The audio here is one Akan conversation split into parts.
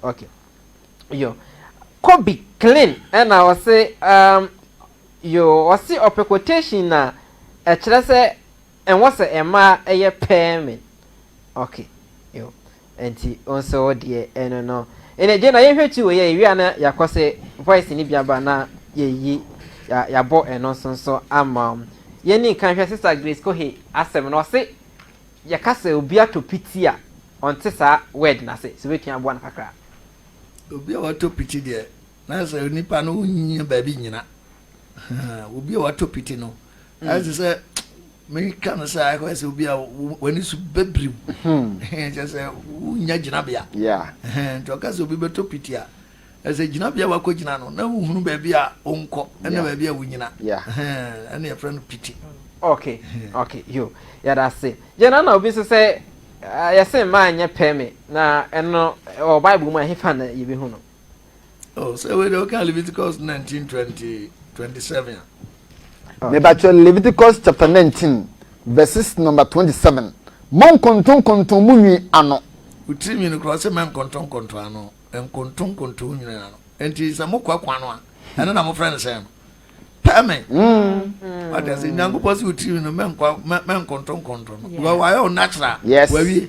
Okay, yo, Kobe Clean ɛna ɔse yo, ɔse ɔpɛ quotation na ɛkyerɛ sɛ ɛnwɔ sɛ mmaa ɛyɛ perming. Okay, yo, nti nso deɛ ɛno no ɛnna gye na yɛhwɛ ti wɔ yɛ ewia na yɛakɔ sɛ voice ni bi aba na yɛyi yɛabɔ ɛno nso ama wɔn. Yɛni nkan hwɛ Sister Grace Kohe asɛm no. Ɔse yɛka sɛ obi atɔ piti a, ɔnte saa word na se sɛ obɛtumi aboa no kakra. Obi a watɔ piti deɛ, na sɛ nipa no wonya baabi nyina, obi a watɔ piti no ayɛ sɛ meka no sɛ akɔyɛ sɛ obi a w'ani so bɛbirim, kyerɛ sɛ wonya gyinabea. Nti ɔka sɛ obi bɛtɔ piti a, ɛsɛ gyinabea wakɔ gyina no na wohunu baabi a wonkɔ ɛne baabi a wonyina, ɛne yɛfrɛ no piti. Okay, yo, yɛda ase. Gyina na obi nso sɛ yɛsɛ mmaa nyɛ perming na ɛno wɔ Bible mu a, ɛhefa na yɛbɛhu no? Oh, sɛ wei de woka Leviticus 19 20 27 a. Mebatwɛ Leviticus chapter 19 verses number 27: "Monkontonkonton mu nwi ano." Wo tirinwi no korɔ, ɔsɛ mɛ nkontonkonton ano, nkontonkonton nwini ano. Nti sɛ mokɔ kwan no a, ɛno na mofrɛ no sɛn no perming. Wate ase? Nyankopɔn sɛ wo tirinwi no mɛnkontonkonton no because wayɛ wo natural. Wawie.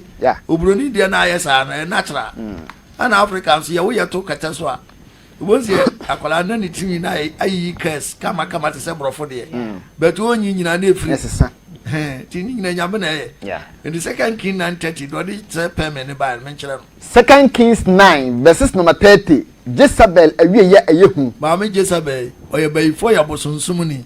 Oburoni deɛ no ayɛ saa no, ɛyɛ natural. Ɛna Africa nso yɛ woyɛ to kɛtɛ so a, wobɛhu sɛ akwadaa na ne tirinwi no ayiyi curls kamakama te sɛ borɔfo deɛ, but ɔnyi nyinaa na ɛfiri. Ɛsesa. Nti ne nyina Nyame na ɛyɛ. Nti Second King 9:30 deɛ ɔde sɛ perming ne baɛ no, menkyerɛ no. Second Kings 9 verses number 30: Jezebel awieyɛ ɛyɛ hu. Maame Jezebel ɔyɛ bayifoɔ, yɛ abosonsomni.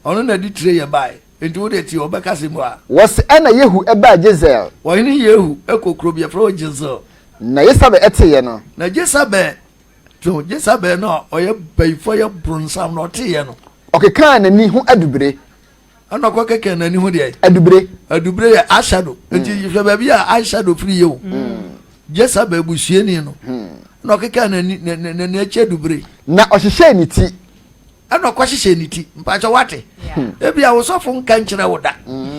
Ɔno na de tire yɛ bae. Nti wode tie ɔbɛka sɛ mu a. Wɔsi ɛna Yehu ɛbaa Jezebel. Ɔhene Yehu ɛkɔ kuro bi yɛfrɛ hɔ Jezebel. Na Jezebel ɛteeɛ no. Na Jezebel to Jezebel no a ɔyɛ bayifoɔ, yɛ bronsam na ɔteeɛ no. Ɔkekaa n'ani ho adubire. Ɛna ɔkɔ kɛkɛ n'ani ho deɛ. Adubire. Adubire yɛ eyeshadow. Nti hwɛ baabi a eyeshadow firi yɛ o. Jezebel busuani no na ɔkeka n'ani n'ani akyi adubire. Na ɔhyehyɛɛ ne ti. Ɛna ɔkɔ hyehyɛ ne ti. Mpakyɛ wate, ebi a wosɔfo nka nkyerɛ wo da,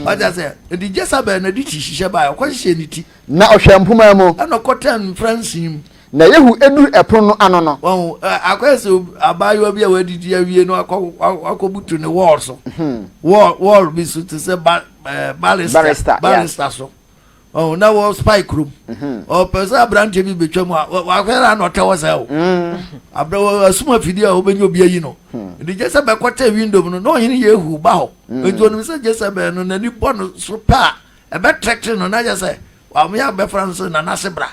wate sɛ nti Jezebel na de ti hyehyɛ baa, ɔkɔ hyehyɛ ne ti. Na ɔhwɛ mpoma mu. Ɛna ɔkɔ tɛn mfransin mu. Na Yehu eduru ɛpono no ano no. Wɔn akɔyɛ sɛ abaayewa bi a wadidi awie no akɔ akɔbutu ne wall so, wall bi so te sɛ ba ɛɛ barrister barrister so ɔn na wɔ spy kurom. Ɔpɛ sɛ aberanteɛ bi betwa mu a, wakɔyɛ na ɔtɛ hɔ sɛ o abrɛ wɔ asum afidie a wɔbɛnya obi ayi no. Nti Jezebel kɔtɛ window mu no na ɔhene Yehu ba hɔ. Nti onim sɛ Jezebel no n'ani bɔ no so pɛ a, ɛbɛtrɛtrɛ no na yɛ sɛ wɔn yɛ abɛfra no sɛ nanase bra.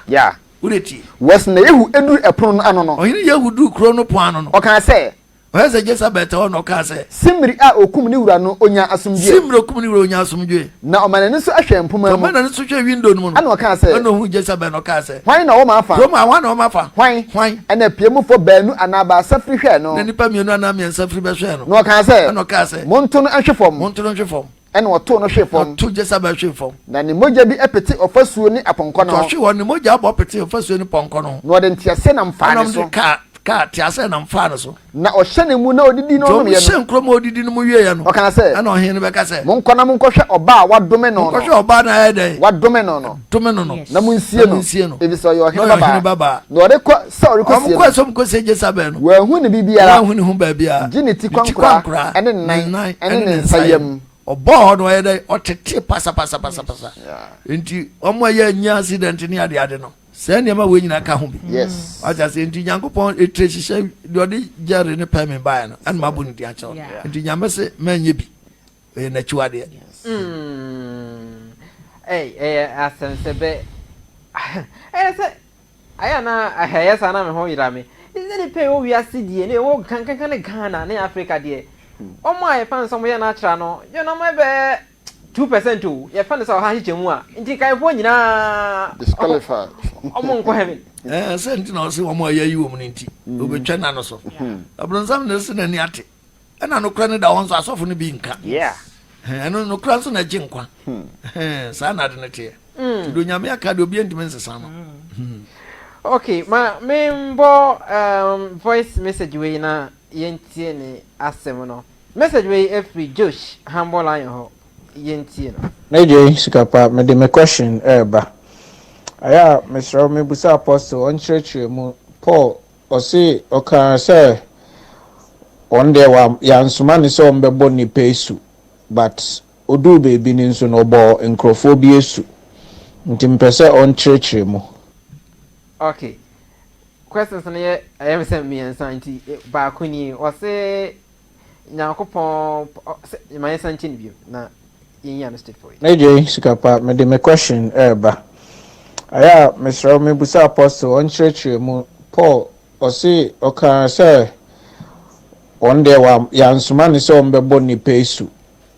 Wode tie. Wɔsi na Yehu eduru ɛpono no ano no. Ɔhene Yehu duru kuro no pon ano no. Ɔkaa sɛ. Ɔyɛ sɛ Jezebel tɛ hɔ na ɔkaa sɛ. Simri a okum ne wura no onya asomdwe. Simri okum ne wura onya asomdwe. Na ɔma n'ani so ahwɛ mpoma mu. Ɔma n'ani so hwɛ window no mu no. Ɛna ɔkaa sɛ. Ɛna ohun Jezebel na ɔkaa sɛ. Hwan na ɔwɔ m'afa? Kurom a hwan na ɔwɔ m'afa? Hwan? Hwan? Ɛna piemufoɔ baanu anaa baasa firi hwɛɛ no. Na nipa mmienu anaa mmiɛnsa firi bɛhwɛɛ no. Na ɔkaa sɛ. Ɛna ɔkaa sɛ. Monto no nhwe fam. Monto no nhwe fam. Ɛna ɔtoo no hwee fam. Ɔto Jezebel hwee fam. Na ne mogya bi pete ɔfasuo ne apɔnkɔ no ho. Ɔhwe hɔ, ne mogya abɔ pete ɔfasuo ne pɔnkɔ no ho. Na ɔde nteaseɛnam faa ne so. Ɛna ɔde kaa teaseɛnam faa ne so. Na ɔhyɛ ne mu na odidi na ɔnom yɛ no. Ɔhyɛ nkuro mu odidi no mu wie yɛ no. Ɔkaa sɛ. Ɛna ɔhene no bɛka sɛ. Monkɔ na monkɔhwɛ ɔbaa a wadome no no. Monkɔhwɛ ɔbaa no ayɛ dɛn? Wadome no no. Dome no no. Na monsie no. Monsie no. Efisɛ ɔyɛ ɔhene babaa. Na ɔrekɔ sɛ ɔrekɔsie no. Ɔmokɔ sɛ ɔmokɔsie Jezebel no. Wɔanhu ne biribiara. Wɔanhu ne ho baabiara. Gye ne ti kwankora ne ne nan ne ne nsa yam. Ɔbɔɔ hɔ no ɔyɛ dɛ ɔtete pasapasapasapasa. Nti wɔn a yɛ nya accident ne adeade no, saa nneɛma wei nyinaa ka ho bi. Wate ase? Nti Nyankopɔn etire hyehyɛ deɛ ɔde gyɛre ne pɛmi baeɛ no, ɛna mabɔ ne din akyerɛw. Nti Nyame se mɛnyɛ bi, ɛyɛ n'akyiwadeɛ. Ɛyɛ asɛm sɛ bɛ ɛyɛ sɛ ayɛ na ɛyɛ saa na me ho yera me sɛ nipa ɛwɔ wiase deɛ ne ɛwɔ kankankan ne Ghana ne Africa deɛ, wɔn a yɛfa no sɛ wɔyɛ natural no yɛ na wɔn bɛyɛ 2% o. Yɛfa no sɛ 100 hyehyɛ mu a, nti nkaefoɔ nyinaa disqualify. Ɔmo nkɔ heaven. Ɛɛ, sɛ nti na ɔsɛ wɔn a yɛayi wɔn no nti obetwa nna no so. Abronsam na ɛsɛ n'ani ate, ɛna nokora no da wɔn so, asɔfo no bi nka. Ɛno nokora nso na ɛgye nkwa. Saa na ade no teɛ. Nti do Nyame aka deɛ, obi ntumi nsesa no. Okay, ma membɔ voice message wei na yɛntie ne asɛm no. Message wei afiri Josh Humble Lion hɔ, yɛntie no. Megye sika pa, mede me question ɛreba. Ayɛ a mesrɛ wo mebisa apostle ɔnkyerɛkyerɛ mu Paul ɔse ɔkaa sɛ ɔno deɛ wa yansoma no sɛ ɔmbɛbɔ nnipa asu but oduu baabi no nso no ɔbɔɔ nkorɔfoɔ bi asu nti mepɛ sɛ ɔnkyerɛkyerɛ mu. Okay questions no yɛ ɛyɛ me sɛ mmiɛnsa nti baako nie ɔse Nyankopɔn sɛ ma yɛnsan ntie no bio na yɛnyi ano straight forward. Mejay sika pa mede me question reba. Ayɛ a mesrɛ wo mebisa apostle ɔnkyerɛkyerɛ mu Paul ɔse ɔkaa sɛ ɔno deɛ wa yansoma no sɛ ɔmbɛbɔ nnipa asu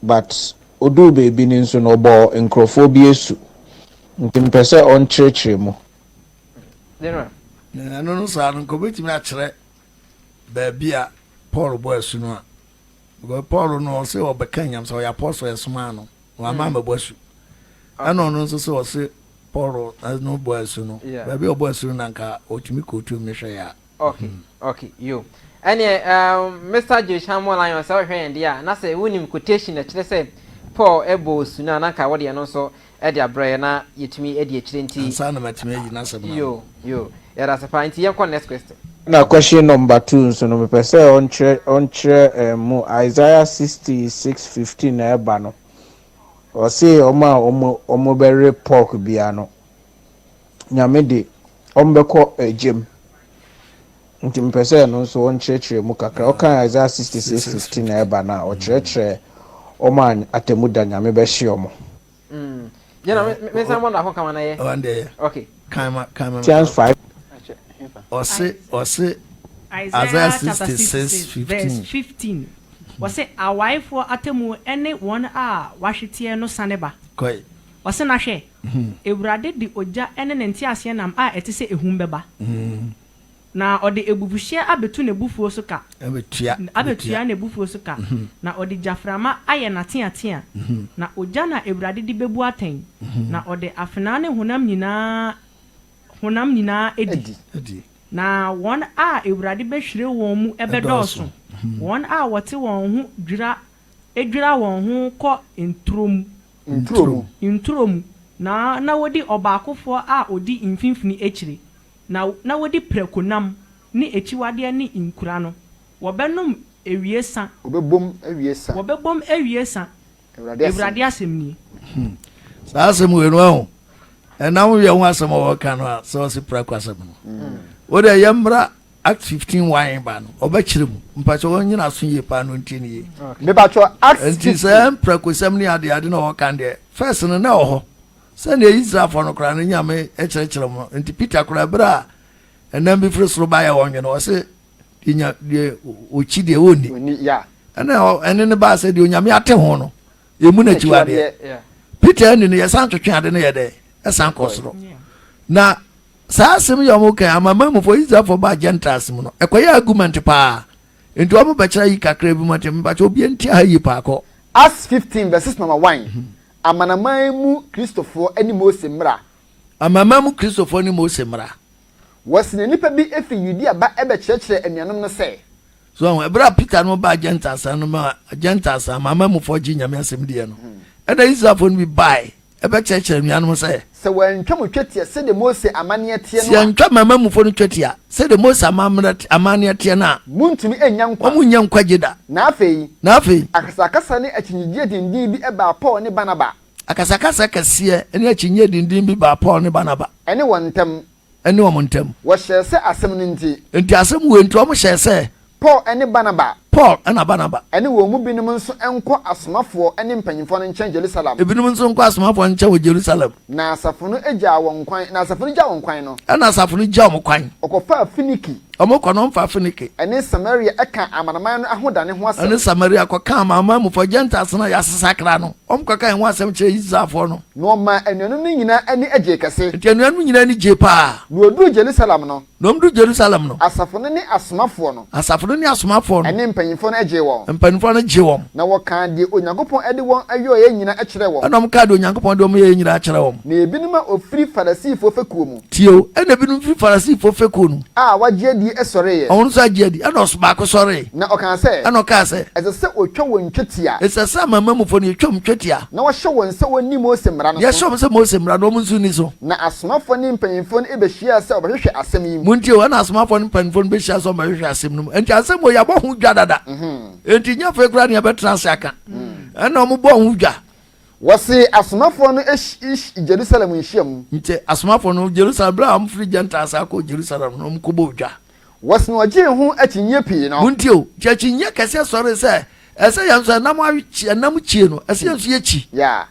but oduu baabi no nso no ɔbɔɔ nkorɔfoɔ bi asu nti mepɛ sɛ ɔnkyerɛkyerɛ mu. General. Ɛno no saa no nka obetumi akyerɛ baabi a Paul bɔ asu no a, because Paul no ɔse ɔbɛka nyam sɛ ɔyɛ apostle ɛsomaa no na wama mm. amɛbɔ asu. Ɛna ɔno nso sɛ ɔse Paul no bɔ asu no, baabi a ɔbɔ asu no na nka ɔtumi kootu mu hwɛ yɛ a. Okay, mm. okay, yo. Ɛneɛ um, Mr. Josh Hammond Lion sɛ ɔhwɛ yɛn deɛ a na sɛ wonim quotation ɛkyerɛ sɛ Paul ɛbɔ osu no a na nka wɔde ɛno nso de abrɛ yɛn na yɛtumi adi akyire nti. Ansa na matumi ayi n'asɛm no ano. Yo, yo, yɛda ase paa nti yɛnkɔ next question. Ɛna question number two nso no mepɛ sɛ ɔnkyerɛ ɔnkyerɛ mu Isaiah 66:15 na ɛba no ɔse wɔn a wɔn wɔn bɛwe pork bia no Nyame de wɔn bɛkɔ ɛgyam nti mepɛ sɛ ɛno nso ɔnkyerɛkyerɛ mu kakra ɔka Isaiah 66:15 na ɛba no a ɔkyerɛkyerɛ wɔn a atemu da Nyame bɛhye wɔn. Mm. Jena, me me nsa mbɔ kama na yɛ. Ɔn deɛ yɛ. Okay. Kan ma kan ma. Corinthians 5. Ɔse ɔse Isaiah chapter 66 verse 15. Wɔse awaefoɔ atemmuo ne wɔn a wɔahweteɛ no sane ba. Kɔe. Ɔse na hwɛ, Awurade de ogya ne ne nteaseɛnam a ɛte sɛ ahum bɛba. Na ɔde abufuhyeɛ abɛtu n'abufuo so ka, Abɛtua, abɛtua n'abufuo so ka, na ɔde gyaframa ayɛ n'ateatea, na ogya na Awurade de bɛbu atɛn, na ɔde afenaa ne honam nyinaa honam nyinaa adi. Adi. Na wɔn a Awurade bɛhwire wɔn mu bɛdɔɔso, wɔn a wɔte wɔn ho dwira dwira wɔn ho kɔ nturo mu. Nturo mu. Nturo mu, na na wɔdi ɔbaakofoɔ a ɔdi mfimfini akyire. Na na wɔdi prako nam ne akyiwadeɛ ne nkura no, wɔbɛnom awie sa. Wɔbɛbom awie sa. Wɔbɛbom awie sa. Awurade asɛm. Awurade asɛm nie. Hmm. Saa asɛm wei no ahu. Ɛnam wiɛ ho asɛm a wɔka no a sɛ ɔse prako asɛm no. Hmm. Wo deɛ yɛmmra Act 15 wan ba no ɔbɛkyerɛ mu. Mpakyɛ wɔn nyina so yie paa no ntie ne yie. Mepakyɛ Act 15. Nti sɛ mprako sɛm ne ade ade na wɔka deɛ first no na ɛwɔ hɔ. Sɛdeɛ Israelfoɔ no koraa no Nyame kyerɛkyerɛ wɔn. Nti Peter koraa berɛ a ɛnam bi firi soro baeɛ wɔn nwene ɔse deɛ nya deɛ ɔkyi deɛ ɔnni. Ɔnni, ya. Ɛna ɛne no baa sɛ deɛ Onyame ate ho no ɛmu no akyiwadeɛ. Peter anni no yɛsan twetwe ade no yɛ dɛ ɛsan kɔ soro. Na saa asɛm yi a wɔn kan amanamanmufoɔ Israelfoɔ baa Gentiles mu no ɛkɔyɛ argument paa. Nti wɔn bɛkyerɛ yi kakra bi mu nti mepakyɛ obi nti ha yie paa kɔ. Acts 15 verses number 1 Amanaman mu Kristofoɔ ne Mose mmara. Amanaman mu Kristofoɔ ne Mose mmara. Wɔsene nnipa bi firi Yudea ba bɛkyerɛkyerɛɛ anuanom no sɛ. So ahu, ɛberɛ a Peter no baa Gentiles no ma Gentiles amanamanmufoɔ gyee Nyame asɛm diiɛ no, ɛna Israelfoɔ no bi bae bɛkyerɛkyerɛɛ anuanom sɛ. Sɛ wɔantwa mo twetia sɛdeɛ Mose amanneɛ teɛ no a. Sɛ yɛantwa amanamanmufoɔ no twetia sɛdeɛ Mose amammerɛ amanneɛ teɛ no a. Montumi nnya nkwa. Wɔnnya nkwagye da. Na afei. Na afei. Akasakasa ne akyinnyegyeɛ denden bi baa Paul ne Barnaba. Akasakasa kɛseɛ ne akyinnyeɛ denden bi baa Paul ne Barnaba. Ne wɔn ntam. Ne wɔn ntam. Wɔhyɛɛ sɛ asɛm no nti. Enti asɛm wei nti wɔhyɛɛ sɛ. Paul ne Barnaba. Paul na Barnaba. Ne wɔn mu binom nso nkɔ asomafoɔ ne mpanimfoɔ no nkyɛn Jerusalem. Ebinom nso nkɔ asomafoɔ no nkyɛn wɔ Jerusalem. Na asafo no gyaa wɔn kwan. Na asafo no gyaa wɔn kwan no. Ɛnna asafo no gyaa wɔn kwan. Wɔkɔfaa Foinike. Wɔkɔ no, wɔfaa Foinike. Ne Samaria kaa amanaman no ahodane ho asɛm. Ne Samaria kɔkaa amanaman mufoɔ, Gentiles no a yɛasesakra no, wɔkɔkaa yɛn ho asɛm kyerɛɛ Israelfoɔ no. Na wɔmaa anuanom no nyinaa ani gyee kɛse. Enti anuanom nyinaa ani gyee paa. Na wɔduruu Jerusalem no. Na wɔduruu Jerusalem no. Asafo no ne asomafoɔ no. Asafo no ne asomafoɔ no. Ne mpanimfoɔ no gyee wɔn. Mpanimfoɔ no gyee wɔn. Na wɔkaa deɛ Onyankopɔn de wɔn yɔeɛ nyinaa kyerɛɛ wɔn. Ɛnna wɔkaa deɛ Onyankopɔn de wɔn yɛeɛ nyinaa kyerɛɛ wɔn. Na ebinom a wɔfiri Farisifoɔ fekuo mu. Tie o, ɛnna ebinom firi Farisifoɔ fekuo no mu. A wɔagye adie adie sɔreeɛ. Wɔn nso agye adi. Ɛnna ɔs baako sɔree. Na ɔkaa sɛ. Ɛnna ɔkaa sɛ. Ɛsɛ sɛ wɔtwa wɔn twetia. Ɛsɛ sɛ amanamanmufoɔ no yɛtwa wɔn twetia. Na wɔhyɛ wɔn sɛ wɔnni Mose mmara no so. Yɛhyɛ wɔn sɛ Mose mmara no wɔn nso nni so. Na asomafoɔ ne mpanimfoɔ no bɛhyiaa sɛ wɔbɛhwehwɛ asɛm yi mu. Montie o, ɛnna asomafoɔ ne mpanimfoɔ no bɛhyiaa sɛ wɔbɛhwehwɛ asɛm no mu. Enti asɛm wei yɛabɔ ho dwa dada. Enti nyɛ afei koraa na yɛbɛtena ase aka. Ɛnna wɔbɔɔ ho dwa. Wɔsee asomafoɔ no hyi Jerusalem nhyiamu. Nti asomafoɔ no Jerusalem, berɛ a wɔfiri Gentiles akɔ Jerusalem no, wɔkɔbɔɔ dwa. Wɔse na wɔgyee ho akyinnyeɛ pii no. Montie o, nti akyinnyeɛ kɛseɛ sɔree sɛ, ɛsɛ yɛn nso ɛnam akyi, ɛnam kyie no, ɛsɛ yɛn nso yɛkyi. Yeah.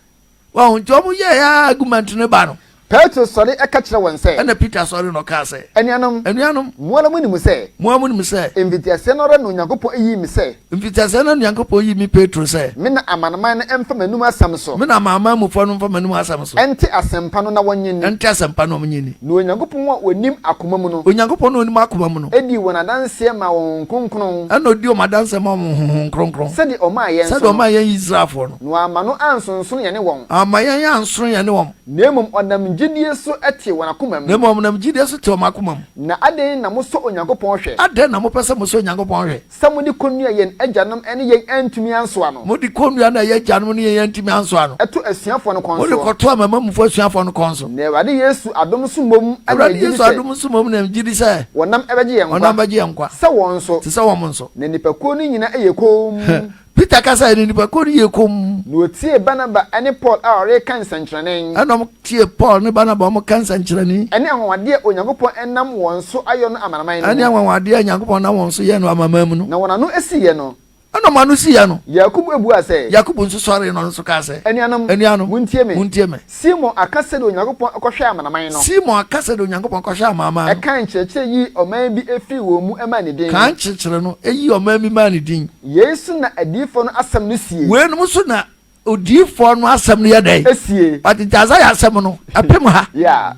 Wahu, nti wɔn yɛɛ ara argument no ba no. Petro sɔre ka kyerɛɛ wɔn sɛ. Ɛnna Peter sɔre na ɔkaa sɛ. Anuanom. Anuanom. Mo ara munim sɛ. Mo ara munim sɛ. Mfitiaseɛ no ara na Onyankopɔn yii me sɛ. Mfitiaseɛ no ara na Onyankopɔn yii me Petro sɛ. Me na amanaman no mfa m'anom asɛm so. Me na amanaman mufoɔ no mfa m'anom asɛm so. Nte asɛmpa no na wɔnnye nni. Nte asɛmpa no na wɔnnye nni. Na Onyankopɔn a ɔnim akoma mu no. Onyankopɔn a ɔnim akoma mu no. Dii wɔn adanseɛ maa wɔn Honhom Kronkron. Ɛnna ɔdii wɔn adanseɛ maa wɔn Honhom Kronkron. Sɛdeɛ ɔmaa yɛn nso no. Sɛdeɛ ɔmaa yɛn Israelfoɔ no. Na wamma no ansonsono yɛne wɔn. Amma yɛn ansono yɛne wɔn. Na mmom ɔnam gyidie so tee wɔn akoma mu. Na mmom ɔnam gyidie so tee wɔn akoma mu. Na adɛn na mosɔ Onyankopɔn hwɛ? Adɛn na mopɛ sɛ mosɔ Onyankopɔn hwɛ? Sɛ mode kɔnnua yɛn agyanom ne yɛn antumi ansoa no. Mode kɔnnua no a yɛn agyanom ne yɛn antumi ansoa no. To asuafoɔ no kɔn soɔ. Mode kɔto amanamanmufoɔ asuafoɔ no kɔn so. Na Awurade Yesu adom so mmom na Awurade yɛgye di Yesu sɛ. adom so mmom na yɛgye di sɛ. Wɔnam bɛgye yɛn nkwa. Wɔnam bɛgye yɛn nkwa. Sɛ wɔn nso. Te sɛ wɔn nso. Na nnipakuo no nyinaa yɛ komm. Peter kasae no, nnipakuo no yɛɛ komm. Na wɔtiee Barnaba ne Paul a wɔreka nsɛnkyerɛnne. Ɛnna wɔtiee Paul ne Barnaba a wɔreka nsɛnkyerɛnne. Ne anwanwadeɛ a Onyankopɔn nam wɔn so ayɔ no amanaman no mu. Ne anwanwadeɛ a Onyankopɔn nam wɔn so yɛɛ no amanaman mu no. Na wɔn ano siiɛ no. Ɛnna wɔn ano siiɛ no. Yakobo buaa sɛ. Yakobo nso sɔree na ɔno nso kaa sɛ. Anuanom, Anuanom, montie me. montie me. Simon aka sɛdeɛ Onyankopɔn kɔhwɛɛ amanaman no. Simon aka sɛdeɛ Onyankopɔn kɔhwɛɛ amanaman no. Ɛkaa nkyerɛkyerɛ yii ɔman bi firii wɔn mu maa ne din. Kaa nkyerɛkyerɛ no yii ɔman bi maa ne din. Yei so na adiyifoɔ no asɛm no sie. Weinom so na odiyifoɔ no asɛm no yɛ dɛn? Sie. Wate nti Isaiah asɛm no ɛpem ha. Yeah.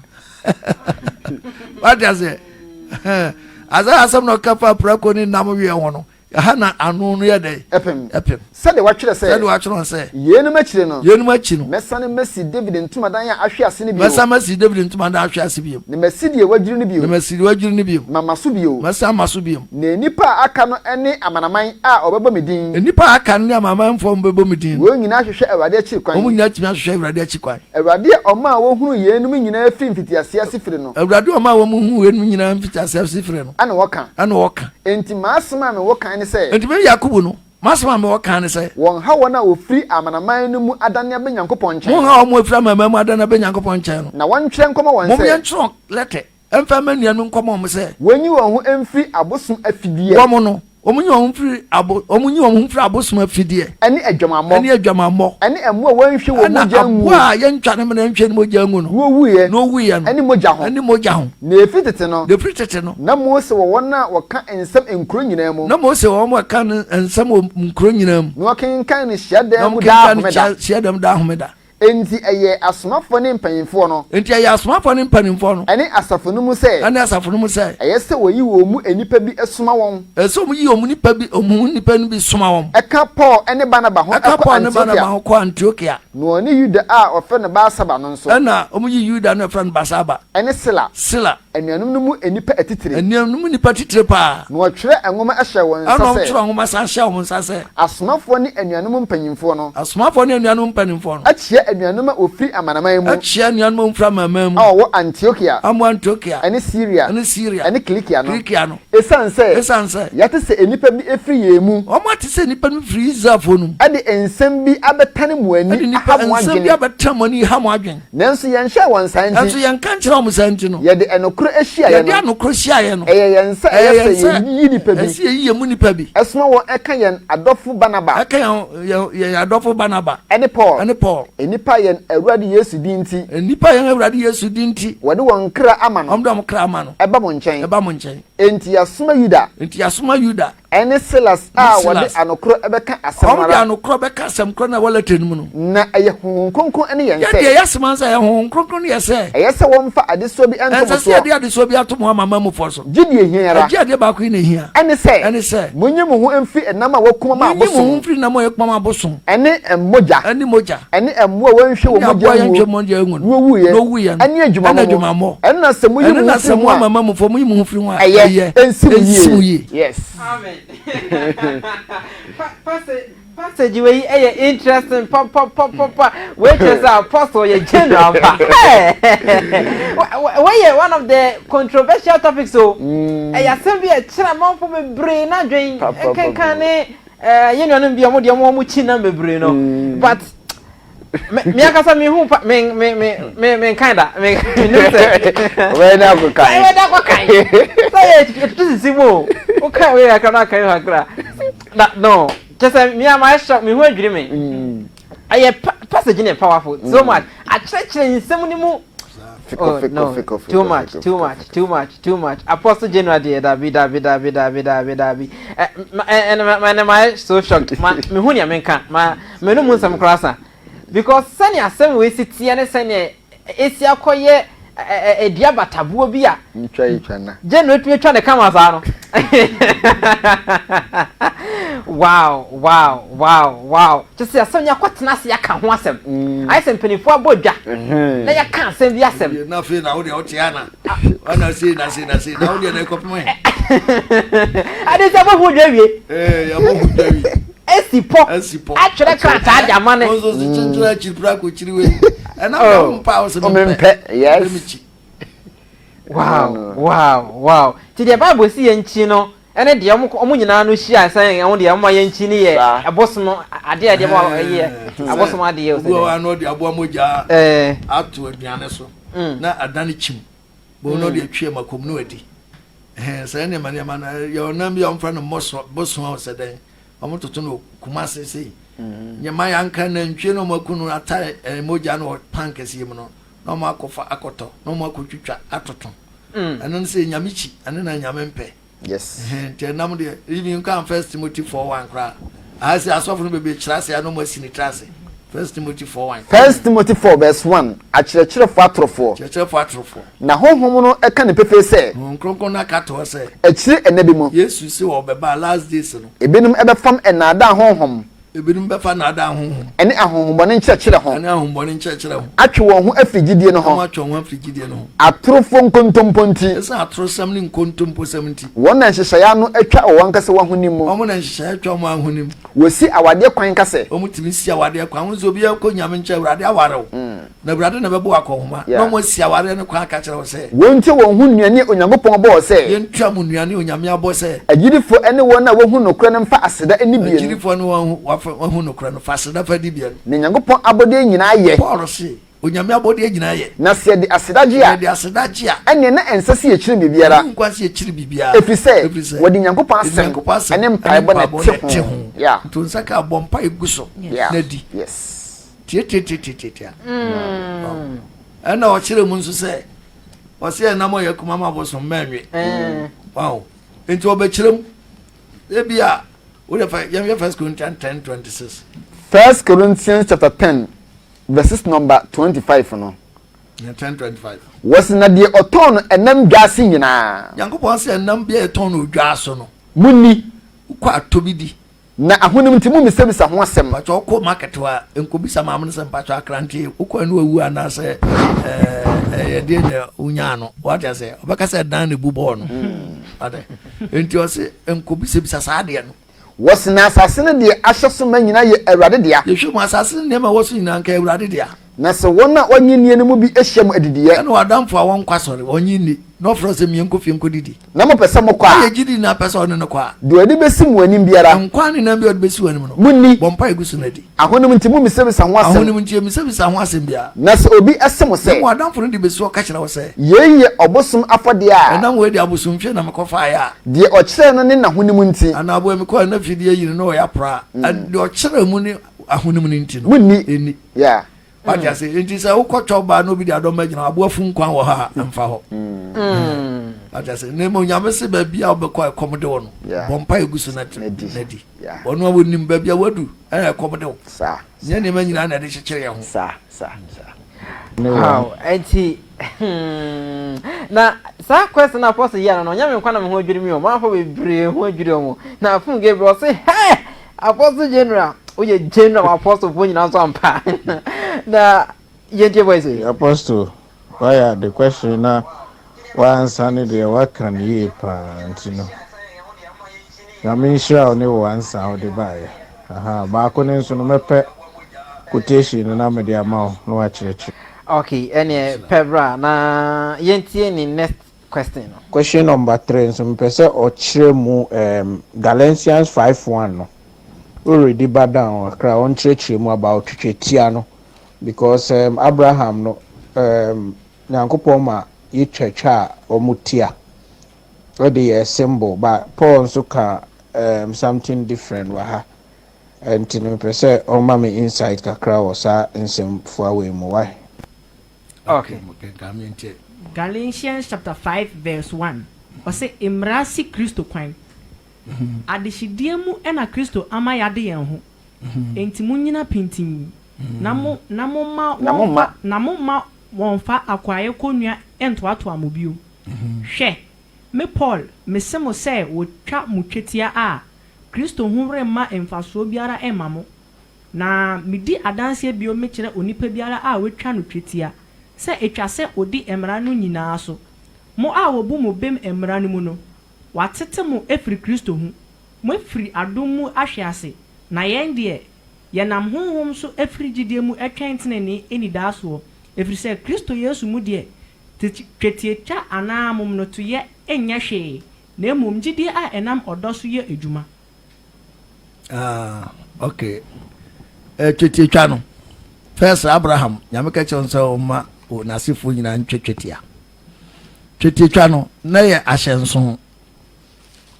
Wate aseɛ? Isaiah asɛm na ɔka fa prako ne nam weɛ ho no. Ɛha na ano no yɛ dɛn? Ɛpem. Ɛpem. Sɛdeɛ wɔatwerɛ sɛ. Sɛdeɛ wɔatwerɛ sɛ. Yeinom akyiri no. Yeinom akyi no. Mɛsane masi Dawid ntomadan a ahwe ase no bio. Mɛsane masi Dawid ntomadan a ahwe ase bio. Na masi deɛ wɔadwiri no bio. Na masi deɛ wɔadwiri no bio. Mama so bio. Mɛsane ama so bio. Na nnipa a aka no ne amanaman a wɔbɛbɔ me din. Nnipa a aka no ne amanamanfoɔ a wɔbɛbɔ me din. Wɔn nyinaa ahwehwɛ Awurade akyiri kwan. Wɔn nyinaa atumi ahwehwɛ Awurade akyi kwan. Awurade a ɔmaa wɔhunuu yeinom nyinaa firii mfitiaseɛ asefire no. Awurade a ɔmaa wɔhunuu yeinom nyinaa mfitiaseɛ asefire no. Ɛna ɔka. Ɛna ɔka. Enti m'asɛm a mewɔ kan ne sɛ. Enti me Yakobo no, m'asɛm a mewɔ kan ne sɛ. Wɔnnha wɔn a wɔfiri amanaman no mu adane aba Nyankopɔn nkyɛn. Monnha wɔn a wɔfiri amanaman mu adane aba Nyankopɔn nkyɛn no. Na wɔntwerɛ nkɔma wɔn sɛ. Mom yɛntwerɛ lɛtɛ mfa mma anuanom nkɔma wɔn sɛ. Wɔnyi wɔn ho mfiri abosom afideɛ. Wɔn no, Wɔnyi wɔn ho mfiri abo, wɔnyi wɔn ho mfiri abosom afideɛ. Ɛne adwamammɔ. Ɛne adwamammɔ. Ɛne mmoa a wɔanhwie wɔn mogya anguo. Ɛna aboa a yɛntwa ne mene nhwie ne mogya angu no. Na ɔwuiɛ. Na ɔwuiɛ no. Ɛne mogya ho. Ɛne mogya ho. Na ɛfiri tete no. Na ɛfiri tete no. Na Mose wɔ wɔn a wɔka nsɛm nkuro nyinaa mu. Na Mose wɔ wɔn a wɔka nsɛm wɔ nkuro nyinaa mu. Na wɔkenkan no hyiadan mu daa homeda. Na wɔkenkan no hyiadan mu daa homeda. Enti ɛyɛɛ asomafoɔ ne mpanimfoɔ no. Enti ɛyɛɛ asomafoɔ ne mpanimfoɔ no. Ne asafo no mu sɛ. Ne asafo no mu sɛ. Ɛyɛ sɛ wɔyi wɔn mu nnipa bi soma wɔn. Ɛsɛ sɛ wɔyi wɔn mu nnipa bi, wɔn mu nnipa no bi soma wɔn. Ɛka Paul ne Barnaba ho kɔ Ɛka Paul ne Antiokia. Barnaba ho kɔ Antiokia. Na wɔne Yuda a wɔfrɛ no Barsaba no nso. Ɛnna wɔyii Yuda no a wɔfrɛ no Barsaba. Ne Sila. Sila. Anuanom no mu nnipa atitire. Anuanom no mu nnipa atitire paa. Na wɔtwerɛɛ nwoma hyɛɛ wɔn nsa sɛ. Ɛnna wɔtwerɛɛ nwoma san hyɛɛ wɔn nsa sɛ. Asomafoɔ ne anuanom mpanimfoɔ no. Asomafoɔ ne anuanom mpanimfoɔ no. Akyia anuanom a wɔfiri amanaman mu. Akyia anuanom a wɔfiri amanaman mu. A wɔwɔ Antiokia. A wɔwɔ Antiokia. Ne Siria. Ne Siria. Ne Kilikia no. Kilikia no. Esiane sɛ. Esiane sɛ. Yɛate sɛ nnipa bi firi yɛn mu. Wɔate sɛ nnipa bi firi Israelfoɔ no mu. De nsɛm bi abɛtane mo ani aha mo adwene. De nsɛm bi abɛtane mo ani ha mo adwene. Nanso yɛnhyɛɛ wɔn saa nti. Nanso yɛnka nkyerɛɛ wɔn saa nti no. Yɛde ɛnokorɛ hyiaeɛ no. Yɛde anokorɛ hyiaeɛ no. Ɛyɛ yɛn sɛ ɛyɛ sɛ yɛyi nnipa bi. Ɛyɛ sɛ yɛyi yɛn mu nnipa bi. Soma wɔn ka yɛn adɔfo Barnaba. Ɛka yɛn yɛn adɔfo Barnaba. Ɛne Paul. Ɛne Paul. Nnipa a yɛn Awurade Yesu din nti. Nnipa a yɛn Awurade Yesu din nti. Wɔde wɔn kra ama no. Wɔde wɔn kra ama no. Ɛba mo nkyɛn. Ɛba mo nkyɛn. Enti yɛasoma Yuda. Enti yɛasoma Yuda. Ɛne Silas a wɔde anokorɔ bɛka asɛm ara. Wɔde anokorɔ bɛka asɛm korɔ na ɛwɔ lɛtɛ no mu no. Na ɛyɛ Honhom Kronkron ne yɛn sɛ. Yɛn deɛ yɛasoma sɛ ɛyɛ Honhom Kronkron ne yɛn sɛ. Ɛyɛ sɛ wɔmfa adesoa bi nto mo soɔ. Ɛnsɛ sɛ yɛde adesoa bi ato mo amanamanmufoɔ so. Gye deɛ ɛhia ara. Gye adeɛ baako yi na ɛhia. Ɛne sɛ. Ɛne sɛ. Monyi mo ho mfiri ɛnam a wɔakum ama abosom. Monyi mo ho mfiri nam a wɔakum ama abosom. Ɛne mogya. Ɛne mogya. Ɛne mmoa a wɔanhwie wɔn mogya anguo. Ɛne aboa a yɛanhwie mogya angu no. Na wɔwuiɛ. Na Ɛne adwumammɔ. Ɛne adwumammɔ. Ɛno na sɛ moyi mo ho firi ho a. Ɛno na sɛ mo amanamanmufoɔ moyi mo ho firi ho a. Ɛyɛ. Ɛnsi mo yie. Yes. Amen. Passage wei yɛ interesting papapapapa. Wei kyerɛ sɛ apostle yɛ general pa. Wei yɛ one of the controversial topics o. Ɛyɛ asɛm bi a ɛkyerɛ amanfo bebree n'adwen nkenkan ne yɛn nuanom bi a wɔn deɛ wɔn kyi nam bebree no. But me me ankasa me hu pa me me me me me nkan da me me nim sɛ. Ɔbɛyɛ dɛ akɔ kan. Ɔbɛyɛ dɛ akɔ kan. Sɛ yɛ etutu sisi mu o. O kan wei kakra na kan kakra. Na no kyɛ sɛ me ama ɛhyɛ me ho adwiri me. Ɛyɛ passage ne powerful so much. Akyerɛkyerɛ nsɛm no mu. Oh no, too much, too much, too much, too much. Apostle General deɛ dabi dabi dabi dabi dabi dabi. Ɛ ɛ ɛ ma ma so shocked. Ma me hu nea menka. Ma M'anom nsɛm koraa sa. Because sɛnea asɛm wei si teɛ ne sɛnea esi akɔyɛ dua bataboɔ bi a gye no atumi atwa ne kama saa no. Wow, wow, wow, wow. Kyɛ sɛ asɛm no yɛakɔtena ase aka ho asɛm. Ayɛ sɛ mpanimfoɔ abɔ dwa na yɛaka asɛm bi asɛm. Na afei na wo deɛ wote ana wana sei na sei na sei na wo deɛ na ɛkɔpem he. Ade sɛ abɔ ho dwa wie. Ee, abɔ ho dwa wie. Asi pɔ. Asi pɔ. Atwerɛ krataa de ama ne. Wɔn nso si kyenkyere akyiri pira kɔkyiri wei. Ɛna bɛ wo mpa wo sɛ mempɛ. Yes. Mekyi. Wow, wow, wow. Ti deɛ Bible si yɛn nkyi no ɛne deɛ ɔmo ɔmo nyinaa no hyia sɛ ɛho deɛ ɔmo yɛn nkyi no yɛ ɛbosom adeɛ a deɛ ɔmo yɛ abosom adeɛ. Obi wɔ hɔ a na ɔde aboa mogya ato aduane so na adane kyim. Bɔn na ɔde atwi ama kɔm no adi. Ɛhɛn saa nneɛma nneɛma no yɛ ɔnam bi a wɔmfa no mmɔso bosoa sɛ dɛn. Wɔtoto no Kumase sei. Nyɛ ma yɛanka nantwie na wɔaku no ata eh, mogya no wɔ pan kɛseɛ mu no na wɔakɔfa akɔtɔ na wɔakɔtwitwa atoto. Ɛno no sɛ nyame kyi ɛno na nyame mpɛ. Yes. Nti ɛnam deɛ even nka First Timothy 4:1 koraa. Aha sɛ asɔfo no bebree kyerɛ ase a na wɔasi ne tiri ase. First Timothy 4:1. First Timothy 4 verse 1 Akyerɛkyerɛfoɔ atorofoɔ. Kyerɛkyerɛfoɔ atorofoɔ. Na Honhom no ka no pefee sɛ. Honhom Kronkron no aka to hɔ sɛ. Akyiri nna bi mu. Yesu se ɔbɛba a, last days no. Ebinom bɛfam nnaadaa honhom. Ebinom bɛfa nnaadaa honhom. Ɛne ahonhommɔne nkyerɛkyerɛ ho. Ɛne ahonhommɔne nkyerɛkyerɛ ho. Atwe wɔn ho afiri gyidie no ho. Na wɔatwe wɔn ho afiri gyidie no ho. Atorofoɔ nkontompo nti. Esiane atorosɛm ne nkontomposɛm nti. Wɔn na nhyehyɛeɛ ano atwa wɔ wɔn ankasa wɔn ahonim mu. Wɔn na nhyehyɛeɛ atwa wɔn ahonim. Wɔsi awadeɛ kwan ka sɛ. Wɔtumi si awadeɛ kwan. Wo nso obiara kɔ Nyame nkyɛn, Awurade aware wo. Na Awurade na ɛbɛbɔ wo akɔnhoma, na wɔasi awareɛ no kwan aka akyerɛ wo sɛ. Wɔntua wɔn ho nnuane a Onyankopɔn bɔɔ sɛ. Yɛntua mo nnuane a Onyame abɔ sɛ. Agyidifoɔ ne wɔn a wɔahu nokorɛ no mfa aseda nni bie no. Agyidifoɔ ne wɔn a wɔahu nokorɛ no, fa aseda fa di bie no. Na Nyankopɔn abɔdeɛ nyinaa yɛ. Paul se, Onyame abɔdeɛ nyinaa yɛ. Na sɛ yɛde aseda gye a. Na yɛde aseda gye a. Ɛnneɛ na ɛnsɛ sɛ yɛkyiri biribiara. Ɛnni kwan sɛ yɛkyiri biribiara. Ɛfiri sɛ, wɔde Nyankopɔn asɛm ne mpaebɔ na ɛte ho. Yeah. Nti wo nsa ka a, bɔ mpaeɛ gu so na di. Yes. Tiatiatiatiatia. Ɛna ɔkyerɛ mu nso sɛ ɔsɛ ɛnam ɔyɛ kuma ma abosom mɛnwe. Wow. Nti ɔbɛkyerɛ mu. Ebi a wode fa yɛnhwɛ First Corinthians 10:26. First Corinthians chapter 10 verses number 25 no. 10:25. Wɔsi na deɛ ɔtɔn no ɛnam dwa ase nyinaa. Nyankopɔn sɛ ɛnam bi a yɛtɔn no odwa so no. Munni. Wokɔ atɔ bi di. Na ahonim nti mommisabisa ho asɛm. Mpakyɛ wokɔ market hɔ a nkɔbisa maame no sɛ mpakyɛ akrante wokɔ ɛne wawu anaasɛ ɛyɛ deɛ na wonyaa no wate aseɛ ɔbɛka sɛ dan na ebu bɔɔ no ate nti ɔse nkɔbisabisa saa adeɛ no. Wɔse na asase no deɛ ahyɛ so ma nyinaa yɛ Awurade dea. Yɛhwɛ mu asase no nneɛma ɛwɔ so nyinaa nka Awurade dea. Na sɛ wɔn a wɔnnye nnie no mu bi hyia mo adidiiɛ. Ɛne w'adamfo a wɔnkɔ asɔre, wɔnnye nni, na ɔfrɛ wo sɛ meɛnkɔ fie nkɔdidi. Na mopɛ sɛ mokɔ a. Na yɛgye di na apɛ sɛ ɔne no kɔ a. Deɛ ɔde bɛsi mo anim biara. Nkwa ne nam biara a ɔde bɛsi w'anim no. Monni. Bɔ mpaeɛ gu so na di. Ahonim nti mommisabisa ho asɛm. Ahonim nti yɛmmisabisa ho asɛm biara. Na sɛ obi se mo sɛ. Na mo adamfo no de bɛsi hɔ ka kyerɛ wo sɛ. Yei yɛ ɔbosom afɔdeɛ a. Ɛnam wei de abosomfie na mekɔfaeɛ a. Deɛ ɔkyerɛɛ no ne n'ahonim nti. Anaa aboa mekɔeɛ na fidie ayi no na ɔyɛ apraa a. Deɛ ɔkyerɛɛ mu ne ahonim no nti no. Monni. Ɛnni. Yeah. Wate ase? Nti sɛ wokɔ twɔ baa na obi de adɔm agyina hɔ, aboa fun kwan wɔ hɔ a, mfa hɔ. Wate ase? Na mmom Nyame se baabi a wobɛkɔ a ɛkɔm de wo no, bɔ mpa egu so na di. Ɔno a wɔnim baabi a wadu ɛna ɛkɔm de wo. Nyɛ nneɛma nyinaa na ɛde kyekyere yɛn ho. Wow, ɛnti hmm, na saa question na apostle yɛ no no, ɔnyɛ me nkwa na me ho adwiri mi o, manfo bebree ho adwiri wɔn. Na afun Gabriel ɔse, hɛ! Apostle General, woyɛ general wɔ apostle foɔ nyinaa nso ampa. Na yɛntie voice yi. Apostle, wayɛ ade question na wansa ne deɛ waka no yie paa nti no Nyame nhyira wo ne wo ansa a wode baeɛ. Ahaa, baako no nso no mɛpɛ quotation no na mede ama wo na wakyerɛkyerɛ. Okay, ɛneɛ pɛ bra na yɛntie ne next question no. Question number 3 nso mepɛ sɛ ɔkyerɛ mu um, Galatians 5:1 no. Already ba down kakra ɔnkyerɛkyerɛ mu about twitwatia no because um, Abraham no um, Nyankopɔn ma yɛtwatwa a wɔn tia ɛde yɛ symbol but Paul nso ka um, something different wɔ ha nti no mepɛ sɛ ɔma me insight kakra wɔ saa nsɛmfua wei mu why. Okay. Galatians chapter 5 verse 1 ɔse mmara si Kristo kwan. Adehyedeɛ mu na Kristo ama yɛade yɛn ho, enti monnyina pintinn, na mo na momma wɔmfa na momma wɔmfa akoayɛ kɔnnua nntoatoa mo bio. Hwɛ, me Paul, mese mo sɛ wɔtwa mo twetia a, Kristo ho remma mfasoɔ biara mma mo. Na medi adanseɛ bio mekyerɛ onipa biara a wɔatwa no twetia, sɛ ɛtwa sɛ ɔdi mmara no nyinaa so. Mo a wɔbu mo bem mmara no mu no, wɔatete mo afiri Kristo ho, moafiri adom mu ahwe ase, na yɛn deɛ, yɛnam Honhom so afiri gyidie mu twɛn tenenee anidaasoɔ, ɛfiri sɛ Kristo Yesu mu deɛ, twetiatwa anaa momonotoyɛ nyɛ hwee, na mmom gyidie a ɛnam ɔdɔ so yɛ adwuma. Ah, okay. Eh, twetiatwa no. First Abraham, Nyame ka kyerɛ sɛ ɔma n'asefoɔ nyinaa ntwe twetia. Twetiatwa no, na yɛ ahyɛnso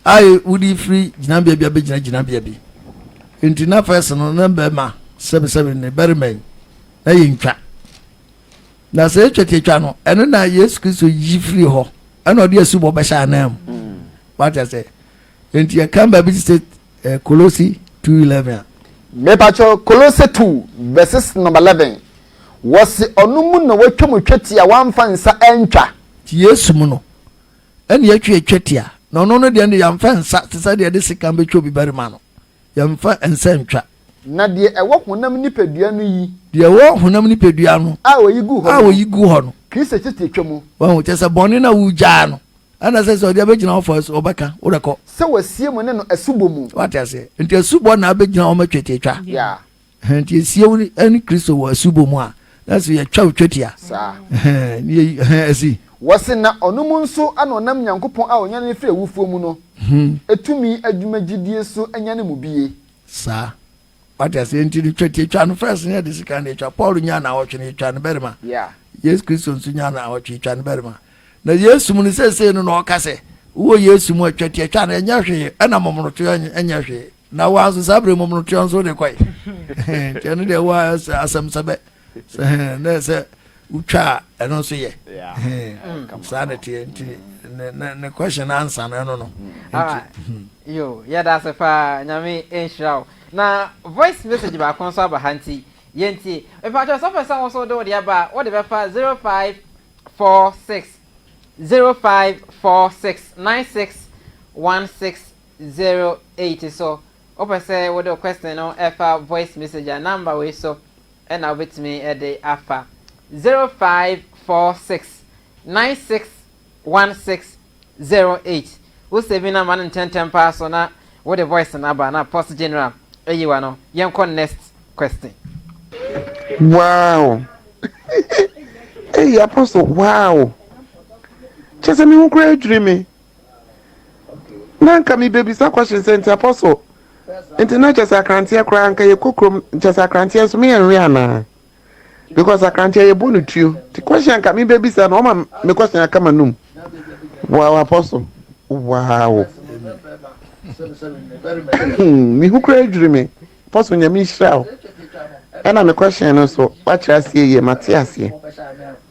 a wode firi gyinabea bi abɛgyina gyinabea bi. Nti na first no, na bɛrima sɛbesɛbe ne barima yi, na yɛntwa. Na sɛ yɛtwa tiatwa no, ɛno na Yesu Kristo yi firi hɔ, ɛna ɔde asubɔ bɛhyɛ anan mu. Wate ase? Nti yɛka baabi te sɛ eh, Kolose 2:11 a. Mepakyɛw, Kolose 2 verses number 11, wɔse ɔno mu na wɔatwa mo twetia a wɔamfa nsa antwa. Nti Yesu mu no, ɛna yɛatwa yɛ twetia, na ɔno no deɛ no yɛamfa nsa te sɛ deɛ yɛde sekan bɛtwa obi barima no, yɛmfa nsa ntwa. Na deɛ ɛwɔ honam nipadua no yi. Deɛ ɛwɔ honam nipadua no. A wɔyi gu hɔ no. A wɔyi gu hɔ no. Kristo twetiatwa mu. Wahu, kyerɛ sɛ bɔne no a wogyaa no, ɛna sɛ sɛ ɔde abɛgyina hɔ fɔ so ɔbɛka, wodɛ kɔ. Sɛ wɔasie mo ne no asubɔ mu. Wate aseɛ? Nti asubɔ na abɛgyina hɔ ma twetiatwa. Yeah. Nti esie wo ne Kristo wɔ asubɔ mu a, na sɛ yɛtwa wo twetia. Saa. Ne yɛyi, asi. Wɔse na ɔno mu nso na ɔnam Nyankopɔn a ɔnyane no firi awufoɔ mu no tumi adwuma gyidie so anyane mo bie. Saa. Wate aseɛ? Nti no twetiatwa no first no yɛde sika na etwa. Paul nyaa naawɔtwe no yɛtwa no barima. Yeah. Yesu Kristo nso nyaa naawɔtwe yɛtwa no barima. Na Yesu mu no seesei no na ɔka sɛ wowɔ Yesu mu a twetiatwa no ɛnyɛ hwee ɛna momonotoyɛ ɛnyɛ hwee. Na woa nso saa bere momonotoyɛ nso wode kɔe. Nti ɛno deɛ woa asɛm sɛbɛ sɛ na sɛ wotwa a ɛno nso yɛ. Saa na ɛteɛ nti ne ne question ansa no ɛno no. Nti. Yo, yɛda ase paa, Nyame nhyira wo. Na voice message baako nso aba ha nti yɛntie. Mepakyɛw sɛ wopɛ sɛ wo nso wode wo deɛ ba a, wode bɛfa 0546 0546 961608 so. Wopɛ sɛ wode wo question no ɛfa voice message a, number wei so ɛna wobɛtumi de afa 0546 961608. Wo save number no ntɛntɛm paa so na wode voice no aba na Post General ayi w'ano. Yɛnkɔ next question. Wow! Hey, Apostle, wow! Kyɛ sɛ me ho koraa adwiri me. Na nka mebɛbisa question sɛ nti Apostle, nti na kyɛ sɛ akranteɛ koraa nka yɛkɔ kurom kyɛ sɛ akranteɛ nso meyɛ nwe anaa? Because akranteɛ yɛbɔ no tuo. Nti question anka mebɛbisa no ɔma me question aka m'anum. Wow, Apostle, wow! Me ho koraa adwiri me. Apostle, Nyame nhyira wo. Ɛna me question no nso wakyerɛ aseɛ yie mate aseɛ.